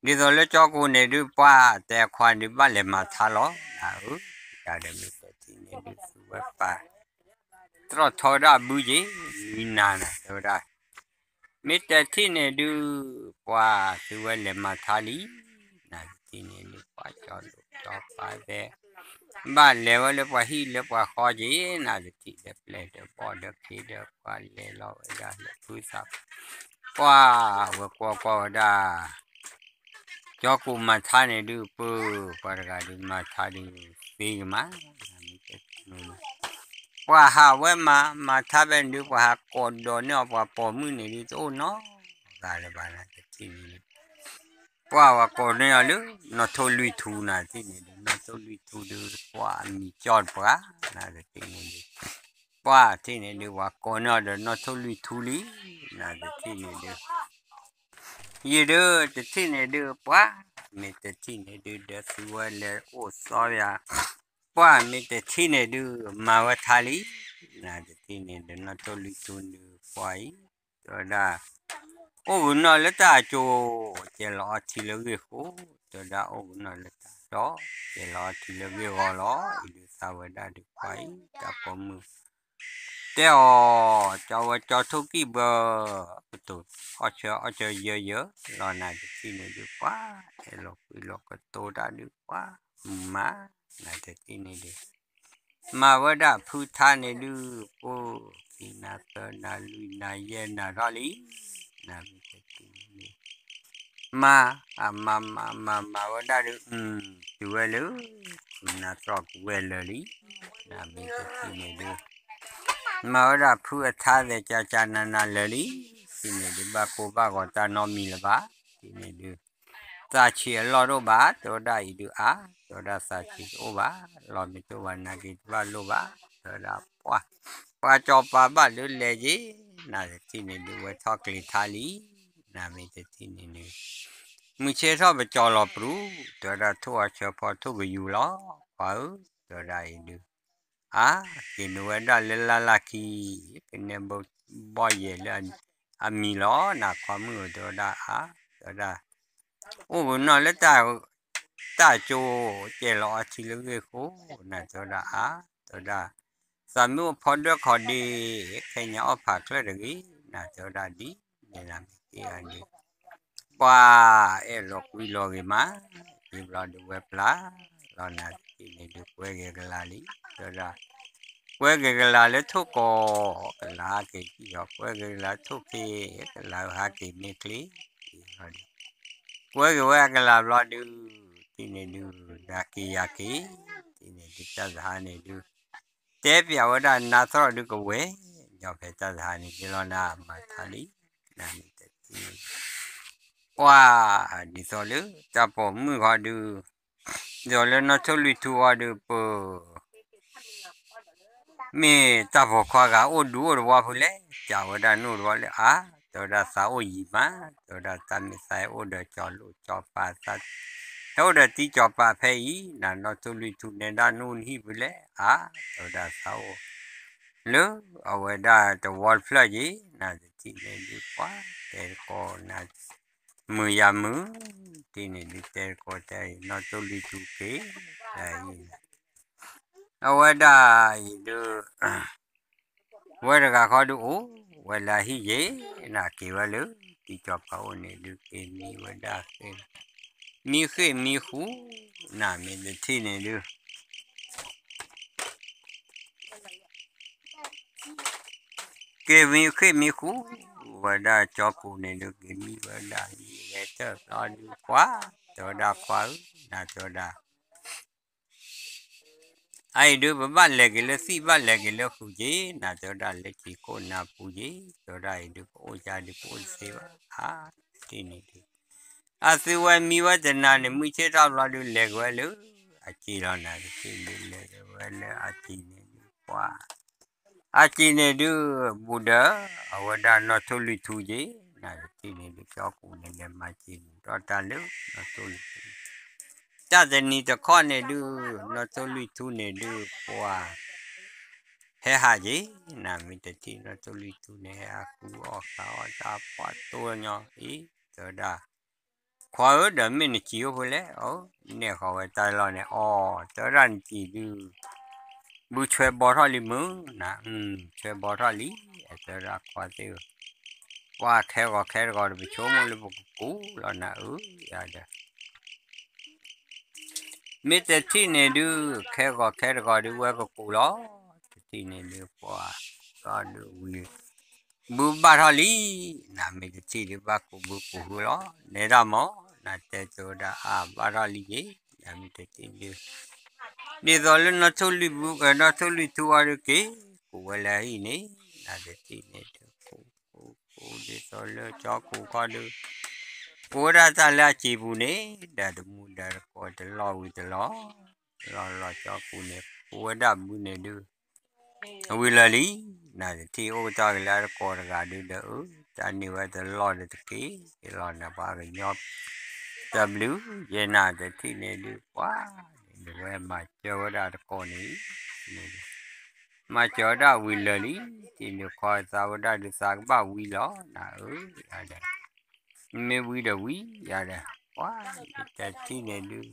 သိးလၢကၠီကိၣ်န့ၣ်ဒုး ပှၢ်တဲခွါဒုး ဘၣ်လဲၤမၤထါလီၤ နအၢ, တၢ်ဒီးမ့ၢ်တထံၣ်န့ၣ်ဒုး သုဝဲပာ် တြီၣ်ထီဝဲဒၣ်ဘုက့ၤ မံနၤနၤ တဲဝဲဒၣ် မ့ၢ်တထံၣ်န့ၣ်ဒုး ပှၢ်သုဝဲလဲၤမၤထါလံ, နတထံၣ်န့ၣ်ဒုး ပှၢ်ကၠီၤလိာ်ကၠီၤပၤသဲ ဘၣ်လဲၤဝဲလၢပှၤဟံၣ်လၢပှၤဃီက့ၤ နတထံၣ်ဒီးပျဲၢ်ဒီးဘီၣ်ဒီးခ့ဒီးပှၤလဲၤလီၤဝဲဒၣ်လၢဖုသး ပှၢ်ဝဲကွၢ်ကွၢ်ဝဲဒၣ် ကၠီကိၣ်မၤထါန့ၣ်ဒုး ပှၢ်ပှၤတဂၤဒုးမၤထါဒုးသ့ကမး ပှၤဟးဝဲမၤ မၤထါဖဲန့ၣ်ဒုး ပှၤဟးကိးဒီးန့ၢ်အီၤပှၤပိာ်မုၣ်န့ၣ်ဒုး တအိၣ်နီတဂၤလၢၤဘၣ် နတထံၣ်န့ၣ်ဒုး ပှၢ်ဝဲကိးန့ၢ်အီၤလၢ နီၣ်ထိလွံၢ်ထူ နတထံၣ်န့ၣ်ဒုး နီၣ်ထိလွံၢ်ထူဒုး ပှၢ်အမံၤကၠီတပှၤ နတထံၣ်န့ၣ်ဒုး ပှၢ်တထံၣ်န့ၣ်ဒုး ပှၤကိးန့ၢ်အီၤဒီးနီၣ်ထိလွံၢ်ထူလံ နတထံၣ်န့ၣ်ဒုး ယံာ်ဒုး တထံၣ်န့ၣ်ဒုး ပှၢ် မ့ၢ်တထံၣ်န့ၣ်ဒုး ဒီးသုဝဲလဲၤအိၣ်သီယၤ ပှၢ်မ့ၢ်တထံၣ်န့ၣ်ဒုး မၤဝဲထါလံ နတထံၣ်န့ၣ်ဒုး နီၣ်ထိလွံၢ်ထူဒုး ပှၢ်အံၤ တဲဝဲဒၣ် အိၣ်ဂုၤနီၢ်လၢတၢ်အကိၤ ကဲလီၤအီထံလၢဂ့ၢ်ဃိ တဲဝဲဒၣ် အိၣ်ဂုၤနီၢ်လၢတၢ်ဒီး ကဲလီၤအီထံလၢဂ့ၢ်ဂီၤလီၤ အံၤဒုးသးဝဲဒၣ်ဒုး ပှၢ်အံၤ တၢ်ပိာ်မုၣ် တဲအီၤ ကၠီဝဲကၠီထိၣ်ကံၣ်ဘၢ ကတိၤ အီၣ်ဆၢအီၣ်ဆၢယၢယၢ လီၤနၤတထံၣ်န့ၣ်ဒုး ပှၢ် အဲၣ်လီၤကွံလီၤကတိၤတၢ်ဒုး ပှၢ် မုာ်မး နတထံၣ်န့ၣ်ဒုး မၤဝဲဒၣ်ဖုထါန့ၣ်ဒုး ကိၣ်က့ၤနၤသၢနၤလွံၢ်နၤယဲၢ်နၤထီၣ်လံ နမ့ၢ်တထံၣ်န့ၣ်ဒုး မၤ အမၤမၤမၤမၤဝဲဒၣ်ဒုး တုၤဝဲလၢ ဖုနၤသီၣ်ကဝဲၢ်လၢာ်လံ နမ့ၢ်တထံၣ်န့ၣ်ဒုး မၤဝဲဒၣ်ဖုအထါသဲးကကနနလၢာ်လံ တထံၣ်န့ၣ်ဒုး ဘၣ်ကိၢ်ဘၣ်ဂီၤတၢ်နီတမံၤလၢၤဘၣ် တထံၣ်န့ၣ်ဒုး သးဆံးအလီၢ်တအိၣ်ဘၣ် တဲဝဲဒၣ်အံၤဒုးအါ တဲဝဲဒၣ်သးဆံးတအိၣ်ဘၣ် လီၢ်မ့ၢ်တအိၣ်ဘၣ် နၤက့ၤတဘၣ်လိၣ်ဘၣ် တဲဝဲဒၣ်ပှၢ် ပှၤကၠီၤပၤဘၣ်လၢလဲၤက့ၤ နတထံၣ်န့ၣ်ဒုး ဝဲထီၣ်ကျ့ၤထါလံ နမ့ၢ်တထံၣ်န့ၣ်ဒုး မုၢ်ဆ့ၣ်ထီၣ်ပကၠီၤလီၤပြူၤ တဲဝဲဒၣ်ထိၣ်အီၤဆၢဖီထိၣ်ကယူၤလီၤ ပှၢ်ဧၢ တဲဝဲဒၣ်အံၤဒုး အါ က့ၤနုာ်ဝဲဒၣ်လၢလၢ်လၢ်ခံ ကနဲဘီယဲၢ်လၢအမံၤလီၤ နခွါမုၣ်ဧၢ တဲဝဲဒၣ်အါ တဲဝဲဒၣ် အိၣ်ဂုၤနီၢ်လၢတၢ် တၢ်ကၠိ ကဲလီၤအီထံလၢဂ့ၢ်ဃိ နတဲဝဲဒၣ်အါ တဲဝဲဒၣ် သးမ့ၢ်အိၣ်ဖီဒၢခီၣ်ဒ့ ခဲညါအီၣ်ဖးချၢၣ်တဂ့ၤ နတဲဝဲဒၣ်ဒ်န့ၣ်နမ့ၢ်က့ၤအီၤဒုး ပှၢ်အဲၣ်လီၤကွံလီၤဂ့ၤမး ဒ်ဘျီဒုးဝဲပျၢ် လီၤနၤတထံၣ်န့ၣ်ဒုး ကွဲဂ့ၤကလၤလံ တဲဝဲဒၣ် ကွဲဂ့ၤကလၤလၢထိၣ်ကီၢ် ကလၤဟးက့ၤကံၢ်အီၤ ကွဲဂ့ၤကလၤထိၣ်ခ့ ကလၤဟးက့ၤမ့ၢ်ချ့ ကွဲဂ့ၤဝဲအကလၤဘျီဒုး တထံၣ်န့ၣ်ဒုး ဒၣ်က့ၤယၤက့ၤ တထံၣ်န့ၣ်ဒုး တၢ်စဟါန့ၣ်ဒုး တဲပျးဝဲဒၣ်နါသရီၣ်ဒုးကဝဲၤ ညီဖဲတၢ်စဟါန့ၣ် ဒ်လီၤနၤမၤထါလံ နမ့ၢ်တထံၣ်န့ၣ် ပှၢ် ဒ်သိးလၢတၢ်ပိာ်မုၣ်ဃီဒုး ဒ်သိးလၢနီၢ်ထိၣ်လွံၢ်ထူဃီဒုးပၢ် မ့ၢ်တၢ်ပိာ်ခွါဂၤအိၣ်ဒူအိၣ်တဝီဖုလဲၣ် ကးဝဲဒၣ်နအိၣ်တဝီလၢအါ တဲဝဲဒၣ်သးအိၣ်ယံၤမး တဲဝဲဒၣ်သးမ့ၢ်သးအိၣ်ဒီးကၠီၤလိၣ်ကၠီၤပၤ ဟဲအိၣ်ဒီးတံကၠီၤပၤဖဲအံၤ နနီၢ်ထိၣ်လွံၢ်ထူနဲဒၣ်နအိၣ်နဟံၣ်ဖုလဲၣ်အါ တဲဝဲဒၣ်သးအိၣ် လၢအဝဲဒၣ်တဝီတဖျၢၣ်ယံၤ နတထံၣ်န့ၣ်ဒုးပှၢ် တဲတကိးနၤ မုာ်ယၤမုာ် တထံၣ်န့ၣ်ဒုးတဲတကိးတဲအံၤ နီၢ်ထိၣ်လွံၢ်ထူက့ၤ အံၤ အဝဲဒၣ်အံၤဒုး ဝဲတဂၤဃီဒုးအိၣ်ဝဲလၢအဟံၣ်ယ့ၤ နက့ၤဝဲလၢ တံၤကၠီၤပၤအိၣ်န့ၣ်ဒုး က့ၤမံဝဲဒၣ် မံဃ့ၢ်မံဃူ နမ့ၢ်တထံၣ်န့ၣ်ဒုး က့ၤမံဃ့ၢ်မံဃူ ဝဲဒၣ်ကၠီကူးန့ၣ်ဒုး က့ၤမံဝဲဒၣ်မံဝဲတၢ်ဘျီဒုး ပှၤ တဲဝဲဒၣ်ခွါဧၢ နတဲဝဲဒၣ် အအံၤဒုး ပဘၣ်လဲၤက့ၤလၢသံၣ် ဘၣ်လဲၤက့ၤလၢဃုာ်က့ၤ နတဲဝဲဒၣ် လၢက့ၤခိၣ်နၢ်ပူၤက့ၤ တဲဝဲဒၣ်အံၤဒုး ပအိၣ်ကဒီး ပအိၣ်တသ့ဘၣ် အါ တထံၣ်န့ၣ်ဒုး အသုဝဲမံဝဲတနၤန့ၣ် မုၢ်ဆ့ၣ်ထီၣ်ဘျီဒုး လဲၤက့ၤဝဲလၢ အစံာ်လီၤနၤ တထံၣ်ဒုး လဲၤက့ၤဝဲလၢအစံာ်န့ၣ်ဒုး ပှၤ အစံာ်န့ၣ်ဒုး ဘူးဒီး အဝဲဒၣ်နီၢ်ထိၣ်လွံၢ်ထူက့ၤ နတထံၣ်န့ၣ်ဒုး ကၠီကူးန့ၣ် လဲၤမၤစံာ်ဘူးဒီးတၢ်လၢ နီၢ်ထိၣ်လွံၢ်ထူ တၢ်တနံၤတခီန့ၣ်ဒုး နီၢ်ထိၣ်လွံၢ်ထူန့ၣ်ဒုး ပှၤ ဟဲဟးက့ၤ နမ့ၢ်တထံၣ်နီၢ်ထိၣ်လွံၢ်ထူန့ၣ် ဟဲဟးဃုအီၣ်ဃုအီၣ်တၢ်ပှၤတိၢ်ညီအံၤ တဲဝဲဒၣ် ခွါဧၢ ဒီးမ့ၢ်နစံာ်အိၣ်ဖဲလဲၣ် အၢ နဲၣ်ဃီၤဝဲတၢ်လီၢ်န့ၣ် အီ တဲဝဲဒၣ်နစံာ်ဒုး ဘုဆွဲဘီထီၣ်လံမုၢ် န ဆွဲဘီထီၣ်လံ တဲဝဲဒၣ်ခွါသ့ၣ်ဧၢ ပှၤခဲဂီၤခဲတဂီၤဒီး ပဆိကမိၣ်လၢပကကူးလီၤနၤဧၢ ယၤဒီး မ့ၢ်တထံၣ်န့ၣ်ဒုး ခဲဂီၤခဲတဂီၤဒုး ဝဲကကူးလီၤ တထံၣ်န့ၣ်ဒုး ပှၤ ဒီးဒုးဝံၤ ဘုဘၣ်ထီၣ်လံ နမ့ၢ်တထံၣ်ဒုး ဘၣ်ကူးဘုကူးဟုလီၤ နဲဒၣ်မး နတဲတဲဝဲဒၣ်အါ ဘၣ်ထီၣ်လံက့ၤ နမ့ၢ်တထံၣ်ဒုး ဒ်သိးလၢနီၢ်ထိၣ်လွံၢ်ဘု နီၢ်ထိၣ်လွံၢ်ထူအီၤဒုးက့ၤ ကူးဝဲလၢဟံၣ်န့ၣ် နတထံၣ်န့ၣ်ဒုး ကူးကူးကူး ဒ်သိးလၢကၠီကူးခီဒုး ကူးဝဲဒၣ်တၢ်လၢအစံာ်ပူၤန့ၣ် ဒီးတမူဒီးတကိးတလီၢ်ဝံၤတလီၢ် လီၢ်လီၢ်ကၠီကူးန့ၣ် ကူးဝဲဒၣ်ဘုန့ၣ်ဒုး ဝံၤလၢာ်လံ နတထံၣ်အိၣ်ကတီၢ်က့ၤလၢအတကိးတဂၤဒုးဒီး အၢ တၢ်န့ၢ်ဝဲတလီၢ်ဒီးတက့ၤ တလီၢ်န့ၣ် ပှၤကညီ တဘျုး ယဲၢ်နၤတထံၣ်န့ၣ်ဒုး ပှၤ န့ၣ်ဝဲမၤစၢၤဝဲဒၣ်တကိးန့ၣ် မၤစၢၤဝဲဒၣ်ဝံၤလၢာ်လံ တထံၣ်န့ၣ်ခီသးဝဲဒၣ်ဒုးသးကဘၣ်ဝံလီၤ နဧၢ ယၤဒီး မ့ၢ်ဝံဒီးဝံ ယၤဒီး ပှၤ တထံၣ်န့ၣ်ဒုး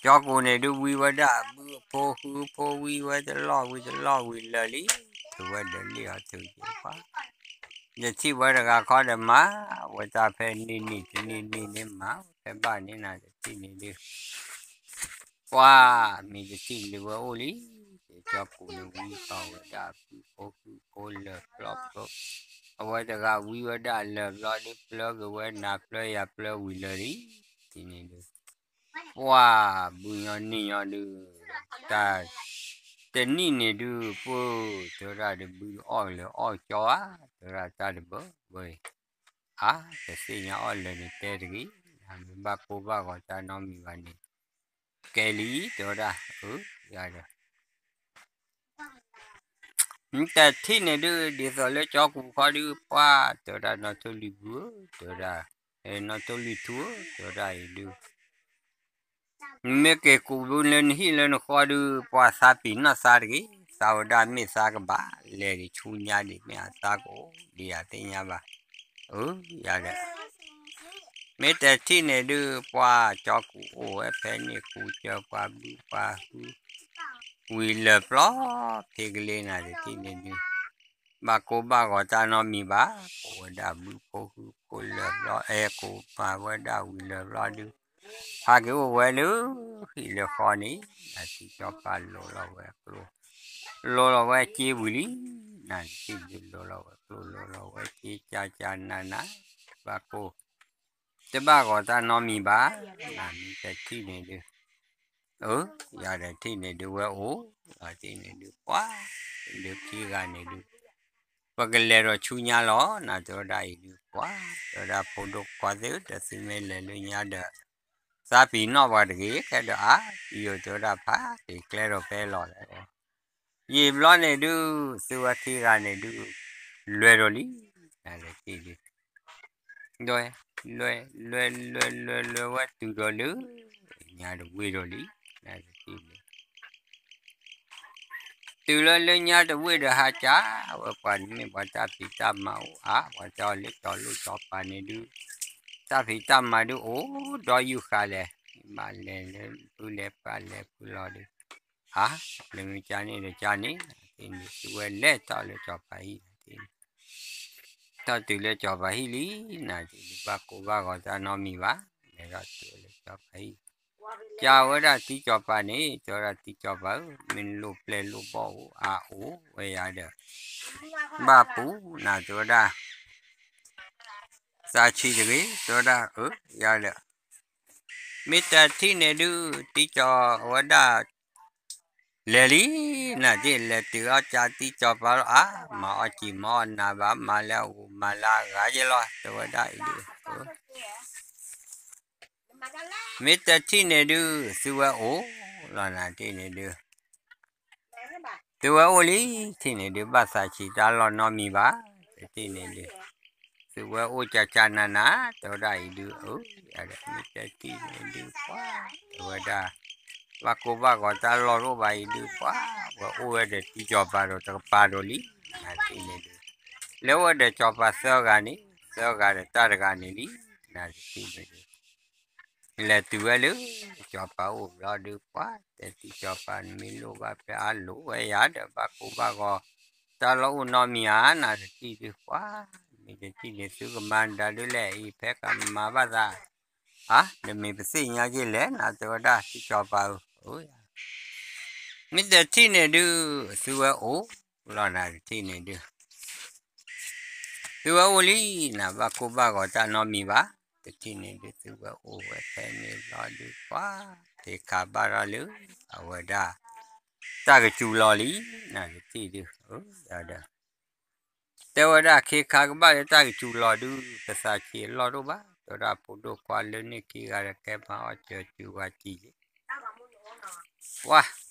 ကၠီကူးန့ၣ်ဒုး ဝံဝဲဒၣ်ဘုအဖိဃုအဖိ ဝံဝဲတလီၢ်ဝံၤတလီၢ်ဝံၤလၢာ်လံ ထုးဝဲဒီးလံၣ်အီၤထုးက့ၤပှၤ ယထံၣ်ဝဲတဂၤခီဒီးမၤ ဝဲတၢ်ဖဲန့ၣ်န့ၣ် တန့ၣ်န့ၣ်န့ၣ် မၤဝဲဖဲဘၣ်န့ၣ် နတထံၣ်န့ၣ်ဒုး ပှၤ မ့ၢ်တထံၣ်န့ၣ်ဒုးဝဲအိၣ်လံ ကၠီကူးန့ၣ်ဝံသီဝဲဒၣ်ဘုဖိဃုဖိလၢာ်ဘျီဖိ အဝဲတဂၤဝံဝဲဒၣ်လၢာ်ဘျီဒုး ပျၢက့ၤဝဲနၤပျၢယၤပျၢဝံၤလၢာ်လံ တထံၣ်န့ၣ်ဒုး ပှၤ ဘုညီနံၣ်ညီဒုး တၢ် တနံၣ်န့ၣ်ဒုး ပၢ တဲဝဲဒၣ်ဒုး ဘုအီၣ်လၢာ်အီၣ်ကၠီဧါ တဲဝဲဒၣ်တၢ်တဘၢဘၢအံၤ အါ တသ့ၣ်ညါအီၣ်လၢာ်န့ၣ်တဲတဂ့ၤ မ့ၢ်ဘၣ်ကိၢ်ဘၣ်ဂီၤတၢ်နီတမံၤဘၣ်န့ၣ် ကဲလံ တဲဝဲဒၣ် အၢ ယၤဒီး တထံၣ်န့ၣ်ဒုး ဒ်သိးလၢကၠီကူးခီဒုး ပှၤ တဲဝဲဒၣ်နီၢ်ထိၣ်လွံၢ်ဘုဧၢ တဲဝဲဒၣ် နီၢ်ထိၣ်လွံၢ်ထူဧၢ တဲဝဲဒၣ်အံၤဒုး နမ့ၢ်က့ၤကူးဘုလၢနဟံၣ်လၢနဃီဒုး ပှၤသးပ့ၤနီၣ်သါတဂ့ၤ သါဝဲဒၣ်မ့ၢ်သါကဘၣ် လဲၤဒံးဆူညါဒံး မ့ၢ်အသါကအိၣ်ဒံး ယၤသ့ၣ်ညါဘၣ် အၢ ယၤဒီး မ့ၢ်တထံၣ်န့ၣ်ဒုး ပှၤကၠီကူးအိၣ်ဝဲဖဲန့ၣ် ကူးစၢၤပှၤဘုပှၤဟု ဝံၤလၢာ်ပျီ ဖ့ကလ့နၤတထံၣ်န့ၣ်ဒုး ဘၣ်ကိၢ်ဘၣ်ဂီၤတၢ်နီတမံၤဘၣ် ကူးဝဲဒၣ်ဘုဖိဃုဖိလၢာ်ပျီ အဲ ကူးမၤဝဲဒၣ်ဝံၤလၢာ်ပျီဒုး ဟးက့ၤအိၣ်ဝဲလၢ ဟံၣ်လၢဃီန့ၣ် နထံၣ်ကၠီပၤလိၤလီၤဝဲကျိ လိၤလီၤဝဲစ့ဝံၤလံ နတထံၣ်ဒုးလိၤလီၤဝဲကျိ လိၤလီၤဝဲစ့ကၠၢ်ကၠၢ်နးနး ဘၣ်ကိၢ် တဘၣ်ဂီၤတၢ်နီတမံၤဘၣ် နမ့ၢ်တထံၣ်န့ၣ်ဒုး အၢ ယၤဒီးထံၣ်န့ၣ်ဒုးဝဲအိၣ် လီၤတထံၣ်န့ၣ်ဒုး ပှၤ ဒုးခံဂၤန့ၣ်ဒုး ပကလဲၤဒီးဆူညါလီၤ နတဲဝဲဒၣ်အံၤဒုး ပှၤ တဲဝဲဒၣ်ဖိဒိၣ်ခွါသ့ၣ် ဒီးသုမ့ၢ်လဲၤလၢညါဒီး သးပ့ၤနီၣ်ပှၤတဂ့ၤ ခဲဒီးအါ ယိၤတဲဝဲဒၣ်ဖး က့ၤကျဲဒီးဖဲလီၤလဲၣ် ယံာ်ဘျီန့ၣ်ဒုး သုဝဲခံဂၤန့ၣ်ဒုး လွဲၤဒီးလံ နလဲၤတ့ၢ်ဒုး လွဲၤ လွဲၤ လွဲၤ လွဲၤ လွဲၤ လွဲၤဝဲတုၤဒီးလၢ ညါတဝ့ၢ်ဒီးလံ နလဲၤတ့ၢ်ဒုး တုၤလၢလၢညါတဝ့ၢ်ဒီးဟးကၢ်ဝဲ ပှၤန့ၣ်မ့ၢ်ပှၤတၢ်ဖံးတၢ်မၤအိၣ်အါ ပှၤတၢ်အီၣ်လၢကၠီလိၣ်ကၠီပၤန့ၣ်ဒုး တၢ်ဖံးတၢ်မၤဒုးအိၣ်ဒီးယူၢ်ဃာ်လဲၣ် ဘၣ်လဲၤလၢဖုလဲၤပၢ်လဲၤဖုလီၤဒုး အါ, လၢမ့ၢ်ကန့ၣ်ဒီးကန့ၣ်, နၤတထံၣ်န့ၣ်ဒုး သုဝဲလဲၤထီၣ်လၢစီၤပၤဟံၣ်နၤတထံၣ်န့ၣ်, ထီၣ်တုၤလၢစီၤပၤဟံၣ်လံ, နၤတထံၣ်န့ၣ်ဒုး ဘၣ်ကိၢ်ဘၣ်ဂီၤတၢ်နီတမံၤဘၣ်, လဲၤထီၣ်တုၤလၢစီၤပၤဟံၣ်, ကဝဲဒၣ်တံၤစီၤပၤန့ၣ်, တဲဝဲဒၣ်တံၤစီၤပၤဧၢ, မ့ၢ်လိၣ်ပျဲၢ်လိၣ်ဘီၣ်အိၣ်အါအိၣ်ဝဲယၤဒီး ဘၣ်ပူၤနၤ တဲဝဲဒၣ် သးဆံးတဂ့ၤ, တဲဝဲဒၣ်အၢ, ယၤဒီး မ့ၢ်တထံၣ်န့ၣ်ဒုး တံၤစီၤဝဲဒၣ် လဲၤလံ, နၤတထံၣ်လဲၤတုၤအီၣ်ကၢတံၤစီၤပၤလီၤ, အါ, မၤအီၣ်စံာ်မၤအီၣ်နၤဘၣ်, မၤလၢအဂုၤမၤလၢအဂၤယဲလီၤ, တဲဝဲဒၣ်အံၤဒုး မ့ၢ်တထံၣ်န့ၣ်ဒုး သုဝဲအိၣ်လီၤ နၤတထံၣ်န့ၣ်ဒုး, သုဝဲအိၣ်လံ, တထံၣ်န့ၣ်ဒုး ဘၣ်သးဆံးတၢ်လီၢ်နီတမံၤဘၣ်, တထံၣ်န့ၣ်ဒုး, သုဝဲအိၣ်ကၢကၢနၤနၤ, တဲဝဲဒၣ်အံၤဒုး, အၢ, ယၤဒီး မ့ၢ်တထံၣ်န့ၣ်ဒုး ပှၤ, တဲဝဲဒၣ်, ဘၣ်ကိၢ်ဘၣ်ဂီၤတၢ်လီၢ်တအိၣ်ဘၣ်အံၤဒုး ပှၤ, ဝဲအိၣ်ဝဲဒီးတံၤစီၤပၤဒီးတကပၤဒိၣ်လံ, နၤတထံၣ်န့ၣ်ဒုး, လဲၤအိၣ်ဝဲဒီးစီၤပၤသၢဂၤန့ၣ်, သၢဂၤဒီးတၢ်တဂၤန့ၣ်လံ, နၤတထံၣ်န့ၣ်ဒုး လဲၤတုၤဝဲလၢ စီၤပၤအိၣ်ဘျီဒုး ပှၤ, တဲတံၤစီၤပၤ နမ့ၢ်လိၣ်ဘၣ်ဖဲအါလိၣ်ဝဲယၤဒီး ဘၣ်ကိၢ်ဘၣ်ဂီၤ တၢ်လီၢ်အိၣ်နီတမံၤဧါ, နၤတထံၣ်ဒုး ပှၤ, မ့ၢ်တထံၣ်န့ၣ် သုကမၤဒၣ်ဒုးလဲၣ်အံၤ ဖဲကမၤဘၣ်သး, အါ, နမ့ၢ်ပသ့ၣ်ညါက့ၤလဲၣ် နၤတဲဝဲဒၣ် တံၤစီၤပၤဧၢ, မ့ၢ်တထံၣ်န့ၣ်ဒုး သုဝဲအိၣ်လီၤ နၤတထံၣ်န့ၣ်ဒုး သုဝဲအိၣ်လံ, နၤဘၣ်ကိၢ်ဘၣ်ဂီၤတၢ်နီတမံၤဘၣ်, တထံၣ်န့ၣ်ဒုး သုဝဲအိၣ်ဝဲဖဲန့ၣ်ဘျီဒုး ပှၤ, ခ့ခါဘၣ်ထီၣ်လၢ အဝဲဒၣ် တၢ်ကစူၤလီၤလံ, နၤတထံၣ်ဒုး, ဒီး တဲဝဲဒၣ် ခ့ခါကဘၣ်လၢတၢ်ကစူၤလီၤဒုး ပသးဆံးအလီၢ်တအိၣ်ဘၣ်, တဲဝဲဒၣ် ဖိဒိၣ်ခွါလၢန့ၣ်ခံဂၤဒီး ကဲမၤအီၣ်စၢၤစူၤဝၤစံာ်ယဲ ပှၤ,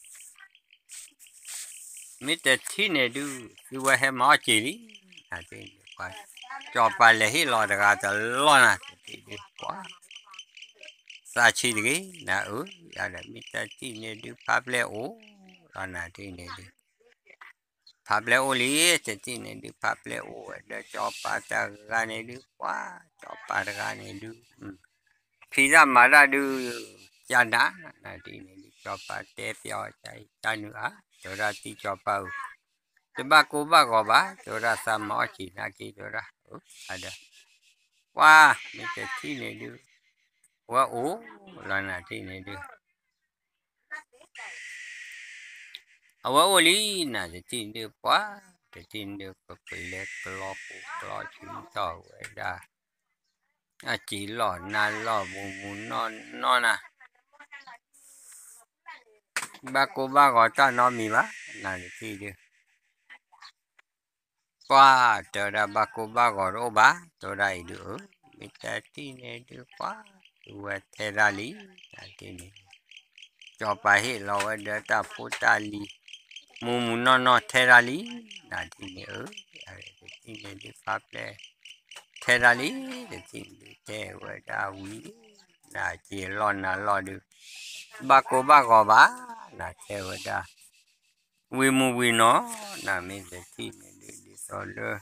မ့ၢ်တထံၣ်န့ၣ်ဒုး သုဝဲဟဲမၤအီၣ်စ့ၤလံ, နၤတထံၣ်န့ၣ်ဒုး ပှၤ, စီၤပၤလဲၤဟ့ၣ်လီၤတဂၤတလီၢ် နၤတထံၣ်ဒုး ပှၤ, သးဆံးတဂ့ၤ နၤဧၢ, ယၤဒီး မ့ၢ်တထံၣ်န့ၣ်ဒုး ဖးပျဲၢ်အိၣ်လီၤ နၤတထံၣ်န့ၣ်ဒုး ဖးပျဲၢ်အိၣ်လံ, တထံၣ်န့ၣ်ဒုး ဖးပျဲၢ်အိၣ်ဝဲဒီး စီၤပၤတဂၤန့ၣ်ဒုး ပှၤ, စီၤပၤတဂၤန့ၣ်ဒုး ဖံးတၢ်မၤတၢ်ဒုး ကနၤ, နၤတထံၣ်န့ၣ်ဒုး စီၤပၤတဲပျီတၢ်အံၤတၢ်နုၤဧါ, တဲဝဲဒၣ် တံၤစီၤပၤဧၢ, တဘၣ်ကိၢ်ဘၣ်ဂီၤဘၣ်, တဲဝဲဒၣ် သးမၤအီၣ်စ့ၤနာ်က့ တဲဝဲဒၣ်, ဒီး ပှၤ, မ့ၢ်တထံၣ်န့ၣ်ဒုး ဝဲအိၣ်လီၤ နၤတထံၣ်န့ၣ်ဒုး အဝဲအိၣ်လံ, နၤတထံၣ်ဒုး ပှၤ, တထံၣ်ဒုး ကပလဲၤကျီကိၢ်ကျီဆူထီၣ်ဝဲဒၣ်, အစ့ၤလီၢ်နါလီၢ်မူးမူးနီၢ်နီၢ်နၤ, ဘၣ်ကိၢ်ဘၣ်ဂီၤတၢ်နီတမံၤဘၣ်, နၤတထံၣ်ဒုး ပှၤ, တဲဝဲဒၣ် ဘၣ်ကိၢ်ဘၣ်ဂီၤတအိၣ်ဘၣ်, တဲဝဲဒၣ်အံၤဒုး, မ့ၢ်တထံၣ်န့ၣ်ဒုး ပှၤ, သုဝဲထဲတၢ်လံ, နၤတထံၣ်န့ၣ်, စီၤပၤဟ့ၣ်လီၤဝဲဒီးတၢ်ဖိတၢ်လံၤ, မူးမူးနီၢ်နီၢ်ထဲတၢ်လံ, နၤတထံၣ်န့ၣ်ဧၢ, တထံၣ်န့ၣ်ဒုး ဖးပျဲၢ်, ထဲတၢ်လံ, တထံၣ်န့ၣ်ဒုး ထဲဝဲဒၣ်ဝံၤ, နၤစ့ၤလီၢ်နါလီၢ်ဒုး, ဘၣ်ကိၢ်ဘၣ်ဂီၤဘၣ်, နၤထဲဝဲဒၣ် ဝံၤမူးဝံၤနီၢ်, နၤမ့ၢ်တထံၣ်န့ၣ်ဒုး ဒ်သိးလၢ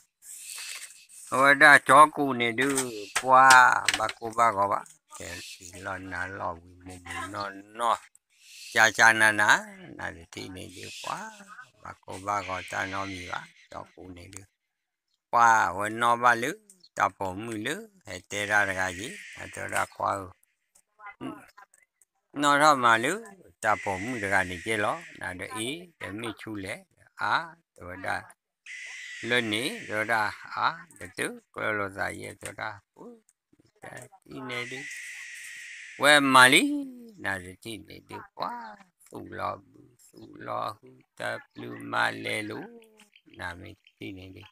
အဝဲဒၣ်ကၠီကူၣ်န့ၣ်ဒုး ပှၤ, ဘၣ်ကိၢ်ဘၣ်ဂီၤဘၣ်, ထဲစ့ၤလီၢ်နါလီၢ်ဝံၤမူးမူးနီၢ်နီၢ်, ကၢ်ကၢ်နၤနၤ, နၤတထံၣ်န့ၣ်ဒုး ပှၤ, ဘၣ်ကိၢ်ဘၣ်ဂီၤတၢ်နီတမံၤဘၣ်, ကၠီကူၣ်န့ၣ်ဒုး ပှၤ, အဝဲနီၣ်ဘၣ်လၢ တၢ်ပိာ်မုၣ်လၢ ဟဲတဲတၢ်တဂၤက့ၤ, အတဲဝဲဒၣ် ခွါဧၢ, နီၣ်ထီၣ်မးလၢ တၢ်ပိာ်မုၣ်တဂၤန့ၣ်က့ၤလီၤ, နၤဒီးအ့ၣ် တမ့ၢ်ဆူလဲၣ်, အါ, တဲဝဲဒၣ်, လၢန့ၣ် တဲဝဲဒၣ်, အါ, တတုၤကျၢလိာ်သးယဲ တဲဝဲဒၣ်, တထံၣ်န့ၣ်ဒုး ဝဲမၤလံ, နၤတထံၣ်န့ၣ်ဒုး ပှၤ, သူၣ်လီၤဘုသူၣ်လီၤဟု တၢ်ပျုၤမၤလဲၤလိၤ, နၤမ့ၢ်တထံၣ်န့ၣ်ဒုး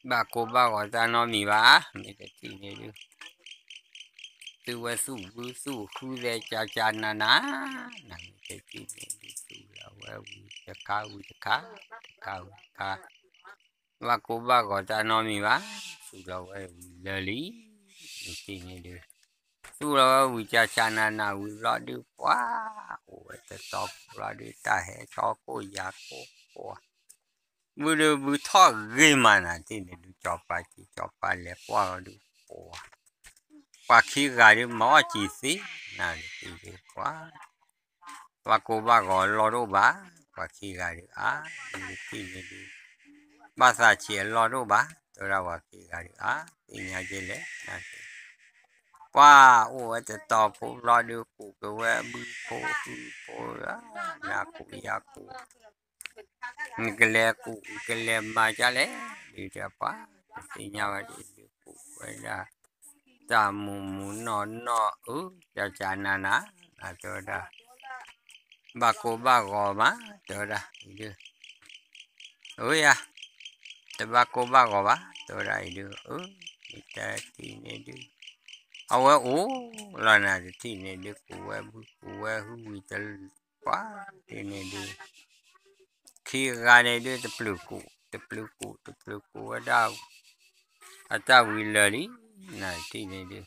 ဘၣ်ကိၢ်ဘၣ်ဂီၤတၢ်နီတမံၤဘၣ်, မ့ၢ်တထံၣ်န့ၣ်ဒုး သုဝဲသူၣ်ဘုသူၣ်ဟုသဲကၢ်ကၢ်နၤနၤ, နၤမ့ၢ်တထံၣ်န့ၣ်ဒုး သူၣ်လီၤဝဲဝံၤတခါဝံၤတခါ, တခါဝံၤတခါ, ဘၣ်ကိၢ်ဘၣ်ဂီၤတၢ်နီတမံၤဘၣ်, သူၣ်လီၤဝဲဝံၤလၢာ်လံ, မ့ၢ်တထံၣ်န့ၣ်ဒုး သူၣ်လီၤဝဲဝံၤကၢ်ကၢ်နၤနၤဝံၤဘျီဒုး ပှၤ, အိၣ်ဝဲတတီၤဘျီဒုး တၢ်ဟဲထီၣ်ကိၢ်ယၤကိၢ်ပှၤ, ဘုဒုးဘုထီၣ်ဂ့ၤမး နၤတထံၣ်န့ၣ်ဒုး စီၤပၤစံး စီၤပၤလဲၤကွၢ်လီၤဒုး ပှၤ, ပှၤခံဂၤဒုး မၤအီၣ်စံာ်သ့, နၤတထံၣ်ဒုး ပှၤ, ဘၣ်ကိၢ်ဘၣ်ဂီၤအလီၢ်တအိၣ်ဘၣ်, ပှၤခံဂၤဒုးအါ, ဒုးထံၣ်န့ၢ်ဒုး, ဘၣ်သးဆံးအလီၢ်တအိၣ်ဘၣ်, တဲဝဲဒၣ်ပှၤခံဂၤဒုးအါ, သ့ၣ်ညါကဲလဲၣ်, ပှၤအိၣ်ဝဲတတီၤဖိဘျီဒုး ကူးက့ၤဝဲဘုဖိဟုဖိ, နၤကူးယၤကူး နကလဲၤကူး နကလဲၤမၤဒ်လဲၣ်, ဒုးတဲပှၤ, တသ့ၣ်ညါဝဲဒုး ဒုးကူးဝဲဒၣ် တၢ်မူးမူးနီၢ်နီၢ် အၢ ကကနၤနၤ, နတဲဝဲဒၣ် ဘၣ်ကိၢ်ဘၣ်ဂီၤမး တဲဝဲဒၣ်အံၤဒုး, အၢယၤ, တဘၣ်ကိၢ်ဘၣ်ဂီၤဘၣ် တဲဝဲဒၣ်အံၤဒုး, အၢ မ့ၢ်တထံၣ်န့ၢ်ဒုး, အဝဲအိၣ်လီၤနၤတထံၣ်န့ၢ်ဒုး ကူးဝဲဘုကူးဝဲဟုဝံၤတပှၢ်တထံၣ်န့ၢ်ဒုး ခံဂၤန့ၣ်ဒုး တပျုာ်ကူး တပျုာ်ကူး တပျုာ်ကူးဝဲဒၣ် အတၢ်ဝံၤလၢာ်လံ, နၤတထံၣ်န့ၣ်ဒုး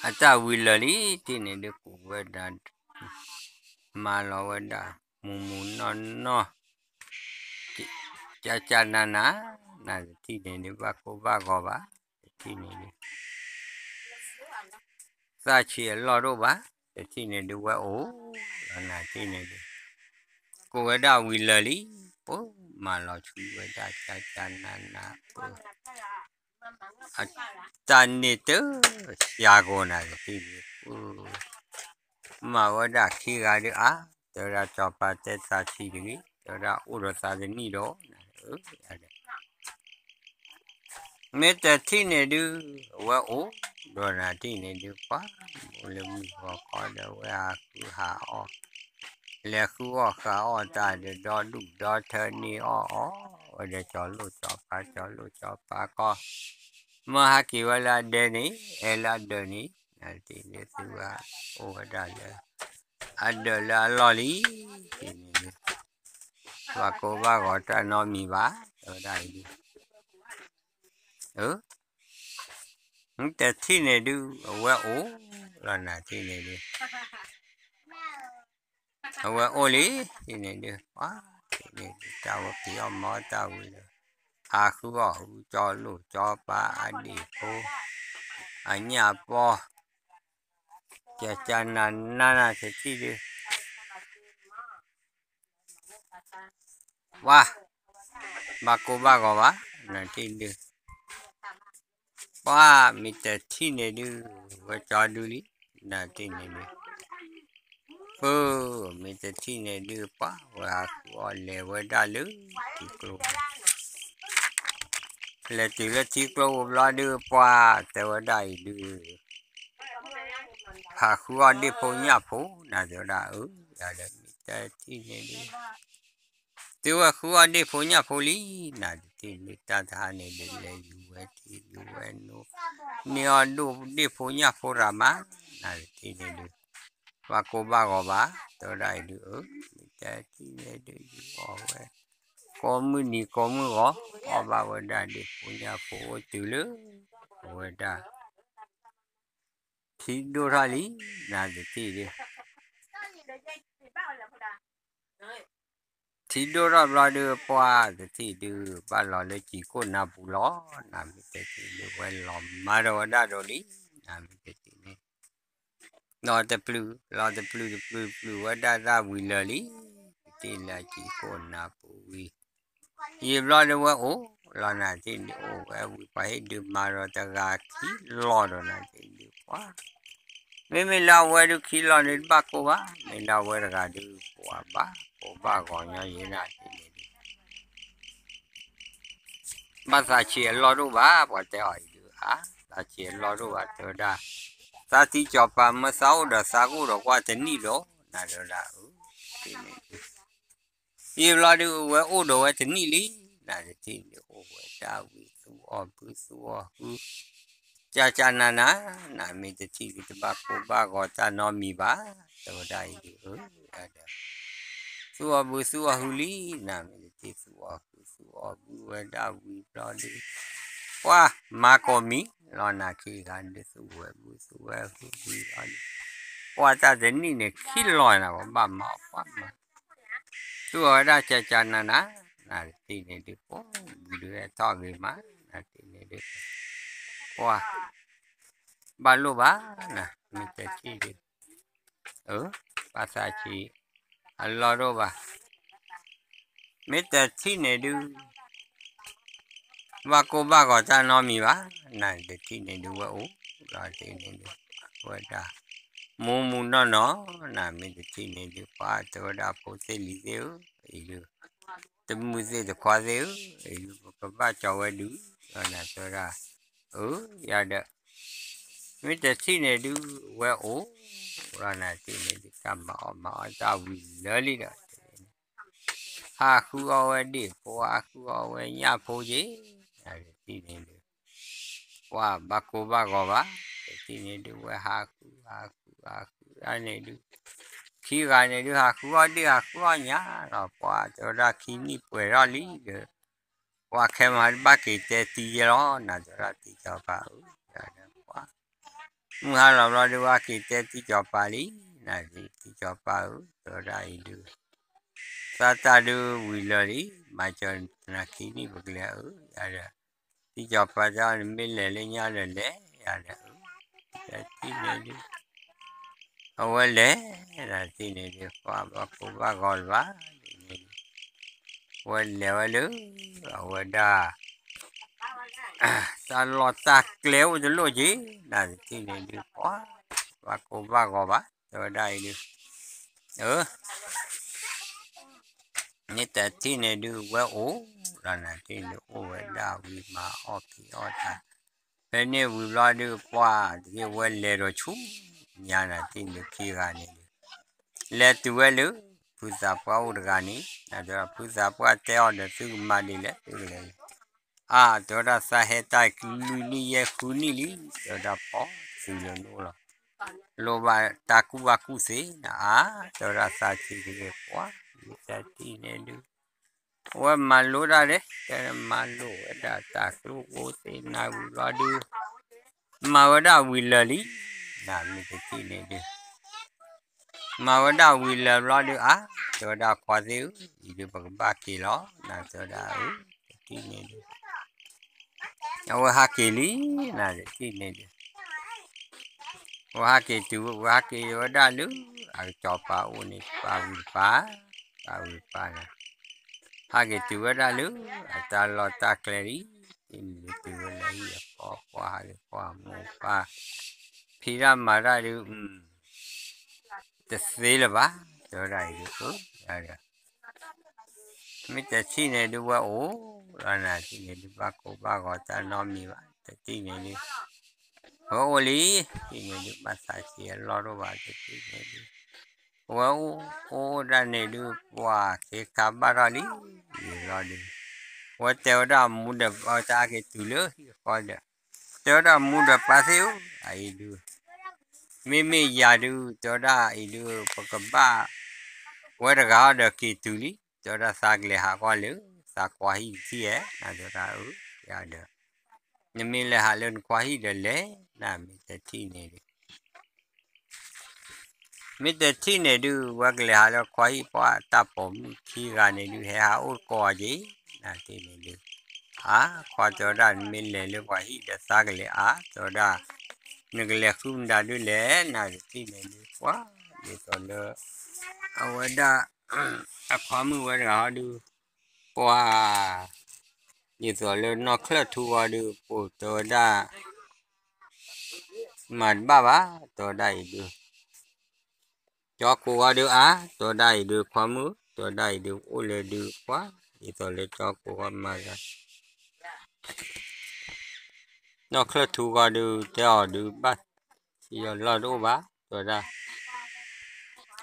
အတၢ်ဝံၤလၢာ်လံ တထံၣ်န့ၣ်ဒုး ကူးဝဲဒၣ် မၤလီၤဝဲဒၣ် မူးမူးနီၢ်နီၢ် ကကနၤနၤ, နၤတထံၣ်န့ၣ်ဒုး ဘၣ်ကိၢ်ဘၣ်ဂီၤဘၣ်, တထံၣ်န့ၣ်ဒုး သးဆံးအလီၢ်တအိၣ်ဘၣ်, တထံၣ်န့ၣ်ဒုးဝဲအိၣ်လီၤ နၤတထံၣ်န့ၣ်ဒုး, ကူးဝဲဒၣ်ဝံၤလၢာ်လံ, ပမၤလီၤဆူဝဲဒၣ် ကကနၤနၤ ပ တၢ်န့ၣ်တ ယၤကိာ်နၤတထံၣ်န့ၣ်, မၤဝဲဒၣ်ခံဂၤဒုးအါ, တဲဝဲဒၣ်စီၤပၤတဲသးဆံးတဂ့ၤ, တဲဝဲဒၣ်အိၣ်ဒီးသးတနံၣ်ဒီး မ့ၢ်တထံၣ်န့ၣ်ဒုး အဝဲအိၣ်ဒီးနၤတထံၣ်န့ၣ်ဒုး ပှၤ မိၢ်လၢမုၢ်ဂီၤခီဒီး အဝဲဟးဃုဟးအီၣ်, လဲၤဃုအီၣ်ဃုအီၣ်တၢ်ဒီး ဒီဒူၣ်ဒီထၢန့ၢ်အီၣ်အီၣ်ဝဲဒီး ကၠီၤလိၣ်ကၠီၤပၤ ကၠီၤလိၣ်ကၠီၤပၤကီၢ်, မၢဟးက့ၤဝဲလၢအဒၢးန့ၣ် အဲၣ်လၢအဒၢးန့ၣ် နၤတထံၣ်န့ၣ်ဒုး သုဝဲအိၣ်ဝဲဒၣ်လၢ အဒၢးလၢအလီၢ်လံ, တထံၣ်န့ၣ်ဒုး ဘၣ်ကိၢ်ဘၣ်ဂီၤတၢ်နီတမံၤဘၣ်, တဲဝဲဒၣ်အံၤဒုး အၢ တထံၣ်န့ၣ်ဒုး အဝဲအိၣ်လီၤ နၤတထံၣ်န့ၣ်ဒုး အဝဲအိၣ်လံ, တထံၣ်န့ၣ်ဒုး ပှၤ တထံၣ်န့ၣ်ဒုး တၢ်ဝဲက့ၤအီၣ်မၤအီၣ်တၢ်ဝံၤဒီး ဟးဃုအီၣ်ဃု ကၠီၤလိၣ်ကၠီၤပၤ အဒ့ၣ်ဖိ အညၣ်ပီ ကကနၤနၤ နၤတထံၣ်ဒုး ပှၤ ဘၣ်ကိၢ်ဘၣ်ဂီၤဘၣ် နၤတထံၣ်ဒုး ပှၤ မ့ၢ်တထံၣ်န့ၣ်ဒုး ဝဲကၠီဒုလံ နၤတထံၣ်န့ၣ်ဒုး ပ မ့ၢ်တထံၣ်န့ၣ်ဒုး ပှၤ ဝဲဟးဃုအီၣ်လဲၤဝဲဒၣ်လၢထံကျိ လဲၤတုၤလၢထံကျိအိၣ်ဘျီဒုး ပှၤ တဲဝဲဒၣ်အံၤဒုး ဟးဃုအီၣ်ဒ့ၣ်ဖိညၣ်ဖိ နၤတဲဝဲဒၣ်အၢ ယၤဒီးမ့ၢ်တထံၣ်န့ၣ်ဒုး သုဝဲဃုအီၣ်ဒ့ၣ်ဖိညၣ်ဖိလံ နၤတထံၣ်န့ၣ်ဒုး တၢ်တဟါန့ၣ်ဒုး လဲၤယူၤဝဲထံယူၤဝဲနိ န့ၢ်အီၣ်ဒ့ၣ်ဖိညၣ်ဖိရၤမး နၤတထံၣ်န့ၣ်ဒုး ဘၣ်ကိၢ်ဘၣ်ဂီၤဘၣ် တဲဝဲဒၣ်အံၤဒုး အၢ မ့ၢ်တထံၣ်န့ၣ်ဒုး ယူၤအီၣ်ဝဲ ကိးမုၢ်နံၤကိးမုၢ်ဂီၤ အီၣ်ဘၣ်ဝဲဒၣ်ဒ့ၣ်ဖိညၣ်ဖိအိၣ်တုၤလၢ အဝဲဒၣ် ထံဒိၣ်ထီၣ်လံ နၤတထံၣ်ဒုး ထံဒိၣ်ထီၣ်ဘျီဒုး ပှၤတထံၣ်ဒုး ဘၣ်လီၤလၢစံာ်ကိၣ်နါပူၤလီၤ နၤမ့ၢ်တထံၣ်ဒုး ဝဲလီၤမၤဒီးဝဲဒၣ်ဒီးလံ နၤမ့ၢ်တထံၣ်န့ၣ် လီၤတပျုာ် လီၤတပျုာ်တပျုာ်တပျုာ်ဝဲဒၣ်တၢ်ဝံၤလၢာ်လံ တထံၣ်လၢစံာ်ကိၣ်နါပူၤဝံၤ ယံာ်ဘျီဒုးဝဲအိၣ်လီၤ နၤတထံၣ်ဒုး အိၣ်ဝဲဝံၤ ပှၤဟ့ၣ်ဒုးမၤဒီးတဂၤခံလီၤဒီး နၤတထံၣ်ဒုး ပှၤ မ့မ့ၢ်လၢအဝဲဒုးခံလီၤန့ၣ် တဘၣ်ကိၢ်ဘၣ် မ့ၢ်လၢအဝဲတဂၤဒုး ပှၤဘၣ်ကိၢ်ဘၣ်ဂီၤညီယဲၢ် နၤတထံၣ်န့ၣ်ဒုး ဘၣ်သးဆံးအလီၢ်တအိၣ်ဘၣ် ပှၤတဲအီၤအံၤဒုး အါ သးဆံးအလီၢ်တအိၣ်ဘၣ် တဲဝဲဒၣ် သးသံကၠီၤပၤမၢသးအိၣ်ဒီးသးကအိၣ်ဒီးကွၢ်တနံၣ်ဒီး နၤတဲဝဲဒၣ် အၢ တထံၣ်န့ၣ်ဒုး ယံာ်ဘျီဒုး ဝဲအိၣ်ဒီးဝဲတနံၣ်လံ နၤတထံၣ်ဒုး အိၣ်ဝဲဒၣ်ဝံၤ သူၣ်အီၣ်ဘုသူၣ်အီၣ်ဟု ကကနၤနၤ နၤမ့ၢ်တထံၣ်ဒုးတဘၣ်ကိၢ်ဘၣ်ဂီၤတၢ်နီတမံၤဘၣ် တဲဝဲဒၣ်အံၤဒုး အၢ ဒီး သူၣ်အီၣ်ဘုသူၣ်အီၣ်ဟုလံ နၤမ့ၢ်တထံၣ်သူၣ်အီၣ်ဟုသူၣ်အီၣ်ဘုဝဲဒၣ်ဝံၤဘျီဒုး ပှၤမၤကိးမံၤလီၤ နၤခံဂၤဒုး သူၣ်ဝဲဘုသူၣ်ဝဲဟုဝံၤဘျီဒုး ပှၤတၢ်တနံၣ်န့ၣ်ခံလီၤနၤ ပှၤဘၣ်မၤအီၣ်ပှၤမၤ သူၣ်အီၣ်ဝဲဒၣ်ကကနၤနၤ နၤတထံၣ်န့ၣ်ဒုး ပှၤဘုဒုးဟဲထီၣ်ဂ့ၤမး နၤတထံၣ်န့ၣ်ဒုး ပှၤ ဘၣ်လိၣ်ဘၣ်, မ့ၢ်တထံၣ်ဒုး, ဘၣ်သးဆံးအလီၢ်တအိၣ်ဘၣ်. မ့ၢ်တထံၣ်န့ၣ်ဒုး ဘၣ်ကိၢ်ဘၣ်ဂီၤတၢ်နီတမံၤဘၣ်, နတထံၣ်န့ၣ်ဒုး ဝဲအိၣ်လီၤတ့ၢ်န့ၣ်ဒုး, ဝဲဒၣ် မူမူနီၢ်နီၢ်, နမ့ၢ်တထံၣ်န့ၣ်ဒုး ပှၤတဲဝဲဒၣ်ဖိသ့ၣ်လံၤသ့ၣ်ဧၢ, အံၤဒုး တမုၢ်သ့ၣ်တခွါသ့ၣ်ဧၢ, အံၤဒုး ပကဘၣ်ကၠီၤဝဲဒုး, နတဲဝဲဒၣ်, အၢ ယၤဒီး မ့ၢ်တထံၣ်န့ၣ်ဒုး ဝဲအိၣ်လီၤ နတထံၣ်န့ၣ်ဒုး တၢ်မၤအီၣ်မၤအီတၢ်ဝံၤလၢာ်လံဒီး ဟးဃုအီၣ်ဝဲဒ့ၣ်ဖိ ဟးဃုအီၣ်ဝဲညၣ်ဖိက့ၤ, နတထံၣ်န့ၣ်ဒုး ပှၤဘၣ်ကိၢ်ဘၣ်ဂီၤဘၣ်, တထံၣ်န့ၣ်ဒုး ဝဲဟးဃု ဟးဃု ဟးဃုဒၣ်န့ၣ်ဒုး ခံဂၤန့ၣ်ဒုး ဟးဃုအီၣ်ဒ့ၣ် ဟးဃုအီၣ်ညၣ်လီၤ, ပှၤတဲဝဲဒၣ်ခံနံၣ်ပှဲၤထီၣ်လံဒီး ပှၤခဲမၤဘၣ်က့ၤတဲတံၤယဲလီၤ, နတဲဝဲဒၣ်တံၤစီၤပၤဧၢ, မုၢ်ဟါလီၤဘျီဒုး ဘၣ်က့ၤတဲတံၤစီၤပၤလံ, နတထံၣ်န့ၣ်ဒုး တံၤစီၤပၤဧၢ, တဲဝဲဒၣ်အံၤဒုး သးတၢ်ဒုးဝံၤလၢာ်လံ, မၤစၢၤနၤခံနံၣ်ပကလဲၤဧၢ, ယၤဒီး တံၤစီၤပၤတဲအီၤ နမ့ၢ်လဲၤလၢညါဒီးလဲၤ, ယၤဒီး တထံၣ်န့ၣ်ဒုး အဝဲလဲၤ, နတထံၣ်န့ၣ်ဒုး ပှၤဘၣ်ကိၢ်ဘၣ်ဂီၤလၢၤဘၣ်, ဝဲလဲၤဝဲလၢ အဝဲဒၣ် တၢ်လီၢ်တၢ်ကျဲအိၣ်တလိၣ်က့ၤ, နတထံၣ်န့ၣ်ဒုး ပှၤဘၣ်ကိၢ်ဘၣ်ဂီၤဘၣ်, တဲဝဲဒၣ်အံၤဒုး အၢ မ့ၢ်တထံၣ်န့ၣ်ဒုး ဝဲအိၣ်လီၤ နတထံၣ်န့ၣ်ဒုး အိၣ်ဝဲဒၣ်ဝံၤမၤအီၣ်က့ၤအီၣ်တၢ်, ဖဲန့ၣ်ဝံၤဘျီဒုး ပှၤတထံၣ်ဝဲလဲၤဒီးဆူညါ နတထံၣ်န့ၣ်ဒုး ခံဂၤန့ၣ်ဒုး လဲၤတုၤဝဲလၢ ဖုသးပှၢ်အိၣ်တဂၤန့ၣ်, နတဲဝဲဒၣ် ဖုသးပှၢ်တဲအီၤဒီး သုကမၤဒ်လဲၣ် သုကလဲၤ အါ တဲဝဲဒၣ် သးဟဲတၢ်လွံၢ်နံၣ်ယဲၢ်ဃုနံၣ်လံ, တဲဝဲဒၣ် ပိာ်သုလၢနအိၣ်လီၤ, လိၣ်ဘၣ်တၢ်ကူၣ်ဘၣ်ကူၣ်သ့နၤအါ, တဲဝဲဒၣ် သးဆံးတဂ့ၤ ပှၤ မ့ၢ်တထံၣ်န့ၣ်ဒုး ဝဲမၤလိတၢ်ဒီး တဲမၤလိဝဲဒၣ်တၢ်ကျိၣ်ဖိသ့ၣ်နၤဝံၤဘျီဒုး မၤဝဲဒၣ်ဝံၤလၢာ်လံ, နမ့ၢ်တထံၣ်န့ၣ်ဒုး မၤဝဲဒၣ်ဝံၤလၢာ်ဘျီဒုး အါ တဲဝဲဒၣ် ခွါသ့ၣ်ဧၢ, အံၤဒုး ပကဘၣ်က့ၤလီၤ နတဲဝဲဒၣ် အၢ တထံၣ်န့ၣ်ဒုး အဝဲဟးက့ၤလံ နတထံၣ်န့ၣ်ဒုး ဝဲဟးက့ၤတုၤ ဝဲဟးက့ၤဝဲဒၣ်လၢ အကစီၤပၤအိၣ်န့ၣ် ပာ်ဝံၤတပၤ ပာ်ဝံၤတပၤန့ၣ် ဟးက့ၤတုၤဝဲဒၣ်လၢ အတၢ်လီၢ်တၢ်ကျဲလံ, တုၤဝဲလၢဟံၣ်အဖီခိၣ် ဟးက့ၤကွၢ်မိၢ်ပၢ် ဖံးတၢ်မၤတၢ်ဒုး တသ့လၢၤဘၣ်, တဲဝဲဒၣ်အံၤဒုး အၢ မ့ၢ်တထံၣ်န့ၣ်ဒုး ဝဲအိၣ်လီၤ နတထံၣ်န့ၣ်ဒုး ဘၣ်ကိၢ်ဘၣ်ဂီၤတၢ်နီတမံၤဘၣ်, တထံၣ်န့ၣ်ဒုး ဝဲအိၣ်လံ, တထံၣ်န့ၣ်ဒုး ဘၣ်သးဆံးအလီၢ်တအိၣ်ဘၣ်, တထံၣ်န့ၣ်ဒုး ဝဲအိၣ်အိၣ်ဒၣ်န့ၣ်ဒုး ပှၤခ့ခါဘၣ်ထီၣ်လံ, ယံာ်လီၤဒုး ဝဲတဲဝဲဒၣ်မူဒီးပၢ် တၢ်ဟးက့ၤတုၤလၢဟံၣ်ဃီဒီး တဲဝဲဒၣ်မူဒီးပၢ်သ့ၣ်ဧၢ, အအံၤဒုး မ့မ့ၢ်ယၤဒုး တဲဝဲဒၣ်အံၤဒုး ပကဘၣ် ဝဲတဂၤဒီးက့ၤတုၤလံ, တဲဝဲဒၣ်သးကလဲၤဟးကွၢ်လၢ သးခွါဟံၣ်တထံၣ်ဧါ, နတဲဝဲဒၣ်အၢ ယၤဒီး နမ့ၢ်လဲၤဟးလၢနခွါဟံၣ်ဒီးလဲၤ, နမ့ၢ်တထံၣ်န့ၣ်ဒုး မ့ၢ်တထံၣ်န့ၣ်ဒုး ဝဲကလဲၤဟးလၢခွါဟံၣ် ပှၤတၢ်ပိာ်မုၣ်ခံဂၤန့ၣ်ဒုး ဟဲဟးအိၣ်တကိးအီၤက့ၤ, နတထံၣ်န့ၣ်ဒုး အါ ခွါတဲဝဲဒၣ် နမ့ၢ်လဲၤလၢပှၤဟံၣ်ဒီးသးကလဲၤအါ, တဲဝဲဒၣ် နကလဲၤဃုမတၤဒုးလဲၣ်, နတထံၣ်န့ၣ်ဒုး ပှၤ ဒ်သိးလၢ အဝဲဒၣ် အခွါမုၣ်ဝဲတဂၤဟီဒုး ပှၤ ဒ်သိးလၢနီၢ်ချၢၣ်ထူဂီၤဒုး ပိာ်တဲဝဲဒၣ် မၤတဘၣ်ဘၣ်, တဲဝဲဒၣ်အံၤဒုး ကၠီကိးဂီၤဒုးအါ, တဲဝဲဒၣ်အံၤဒုး ခွါမုၣ်, တဲဝဲဒၣ်အံၤဒုး အိၣ်လၢဒုး ပှၤ ဒ်သိးလၢကၠီကိးဂီၤမၤဂၤ နီၢ်ချၢၣ်ထူဂီၤဒုး တဲအီၤဒုး ဘၣ်ဆံးအလီၢ်တအိၣ်ဘၣ်, တဲဝဲဒၣ်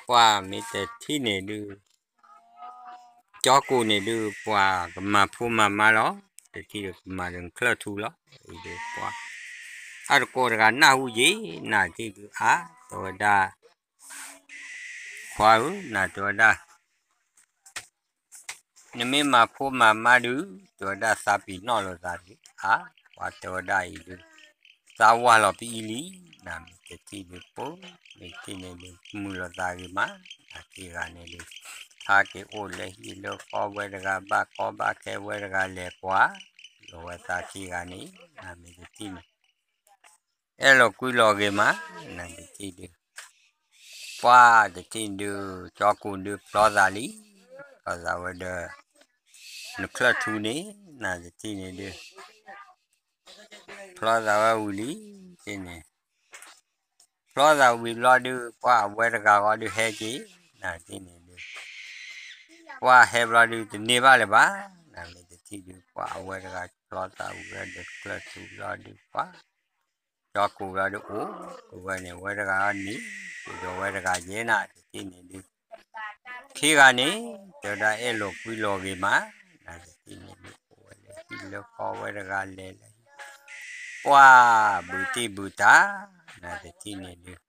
ပှၤမ့ၢ်တထံၣ်န့ၣ်ဒုး ကၠီကိးန့ၣ်ဒုး ပှၤကမၤဖိမၤမါလီၤ, တထံၣ်ဒီးကမၤဒီးနချၢၣ်ထူလီၤ, အံၤဒုးပှၤ အတကိးတဂၤနၢ်ဟူယ့ၤ, နတထံၣ်ဒုးအါ, တဲဝဲဒၣ် ခွါဧၢ, နတဲဝဲဒၣ် နမ့ၢ်မၤဖိမၤမါဒုး တဲဝဲဒၣ်သးပ့ၤနီၣ်လိာ်သးဒုး, အါ, ပှၤတဲဝဲဒၣ်အံၤဒုး သးဝၢ်လီၤပအံၤလံ, နမ့ၢ်တထံၣ်ဒုးပိာ်, မ့ၢ်တထံၣ်န့ၣ်ဒုး မုာ်လိာ်သးဂ့ၤမး, နခံဂၤန့ၣ်ဒုး ဟးက့ၤအိၣ်လၢဟံၣ်လၢဃီဝဲတဂၤ ဘၣ်ကီဘၣ်ခဲဝဲတဂၤလဲၤကွၢ်, လီၤဝဲသးခံဂၤန့ၣ် နမ့ၢ်တထံၣ်န့ၣ် အဲၣ်လီၤကွံလီၤဂ့ၤမး, နတထံၣ်ဒုး, ပှၢ်တထံၣ်ဒုး, ကၠီကိၣ်ဒုးဖျီသးလံ, ဖျီသးဝဲဒီး နချၢၣ်ထူန့ၣ်, နတထံၣ်န့ၣ်ဒုး, ဖျီသးဝဲဝံၤလံ, တထံၣ်န့ၣ်, ဖျီသးဝံၤဘျီဒုး ပှၢ်အဝဲတဂၤဃီဒုးဟဲက့ၤ, နတထံၣ်န့ၣ်ဒုး, ပှၢ်ဟဲဘျီဒုးတန့ၢ်ဘၣ်လၢၤဘၣ်, နမ့ၢ်တထံၣ်ဒုး ပှၢ်အဝဲတဂၤဖျီသးဝံၤဝဲဒီးချၢၣ်ထူဘျီဒုး ပှၢ် ကၠီကိၣ်ဘျီဒုးအိၣ်, အဝဲန့ၣ် ဝဲတဂၤနံၤ, ဒီးဝဲတဂၤယဲၢ် နတထံၣ်န့ၣ်ဒုး, ခံဂၤန့ၣ်, တဲဝဲဒၣ်အဲၣ်လီၤကွံလီၤဂ့ၤမး, နတထံၣ်န့ၣ်ဒုး အိၣ်ဝဲလၢဟံၣ်လၢဃီဝဲတဂၤလဲၤလၢဟံၣ်, ပှၢ်ဘုးတံၢ်ဘုးတၢ်, နတထံၣ်န့ၣ်ဒုး,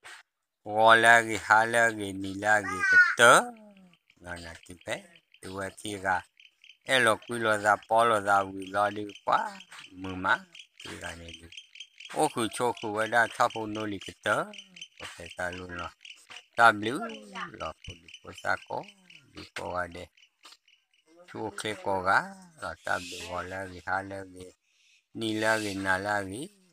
ဂီၤလၢအဂ့ၤ ဟါလၢအဂ့ၤ နံၤလၢအဂ့ၤကတၢၢ်, နတထံၣ်ဖဲ, ဒုးဝဲခံဂၤ, အဲၣ်လီၤကွံလိာ်သးပီလိာ်သးဝံၤလီၤဒုး ပှၢ်မုာ်မး, ခံဂၤန့ၣ်ဒုး, အိၣ်ဃုာ်ဆိးဃုာ်ဝဲဒၣ်ထီၣ်ဖိနီၢ်လံၤကတၢၢ်, ပဖဲတၢ်လိၣ်လီၤ, တၢ်ဘျုးလီၤ ဖိဒံဖိသၣ်ကိးဒံကိးဂၤဒဲး, ဆူအိၣ်ချ့ကိးဂၤလီၤ တၢ်ဘျုးဂီၤလၢအဂ့ၤ ဟါလၢအဂ့ၤ, နံၤလၢအဂ့ၤ နၤလၢအဂ့ၤ,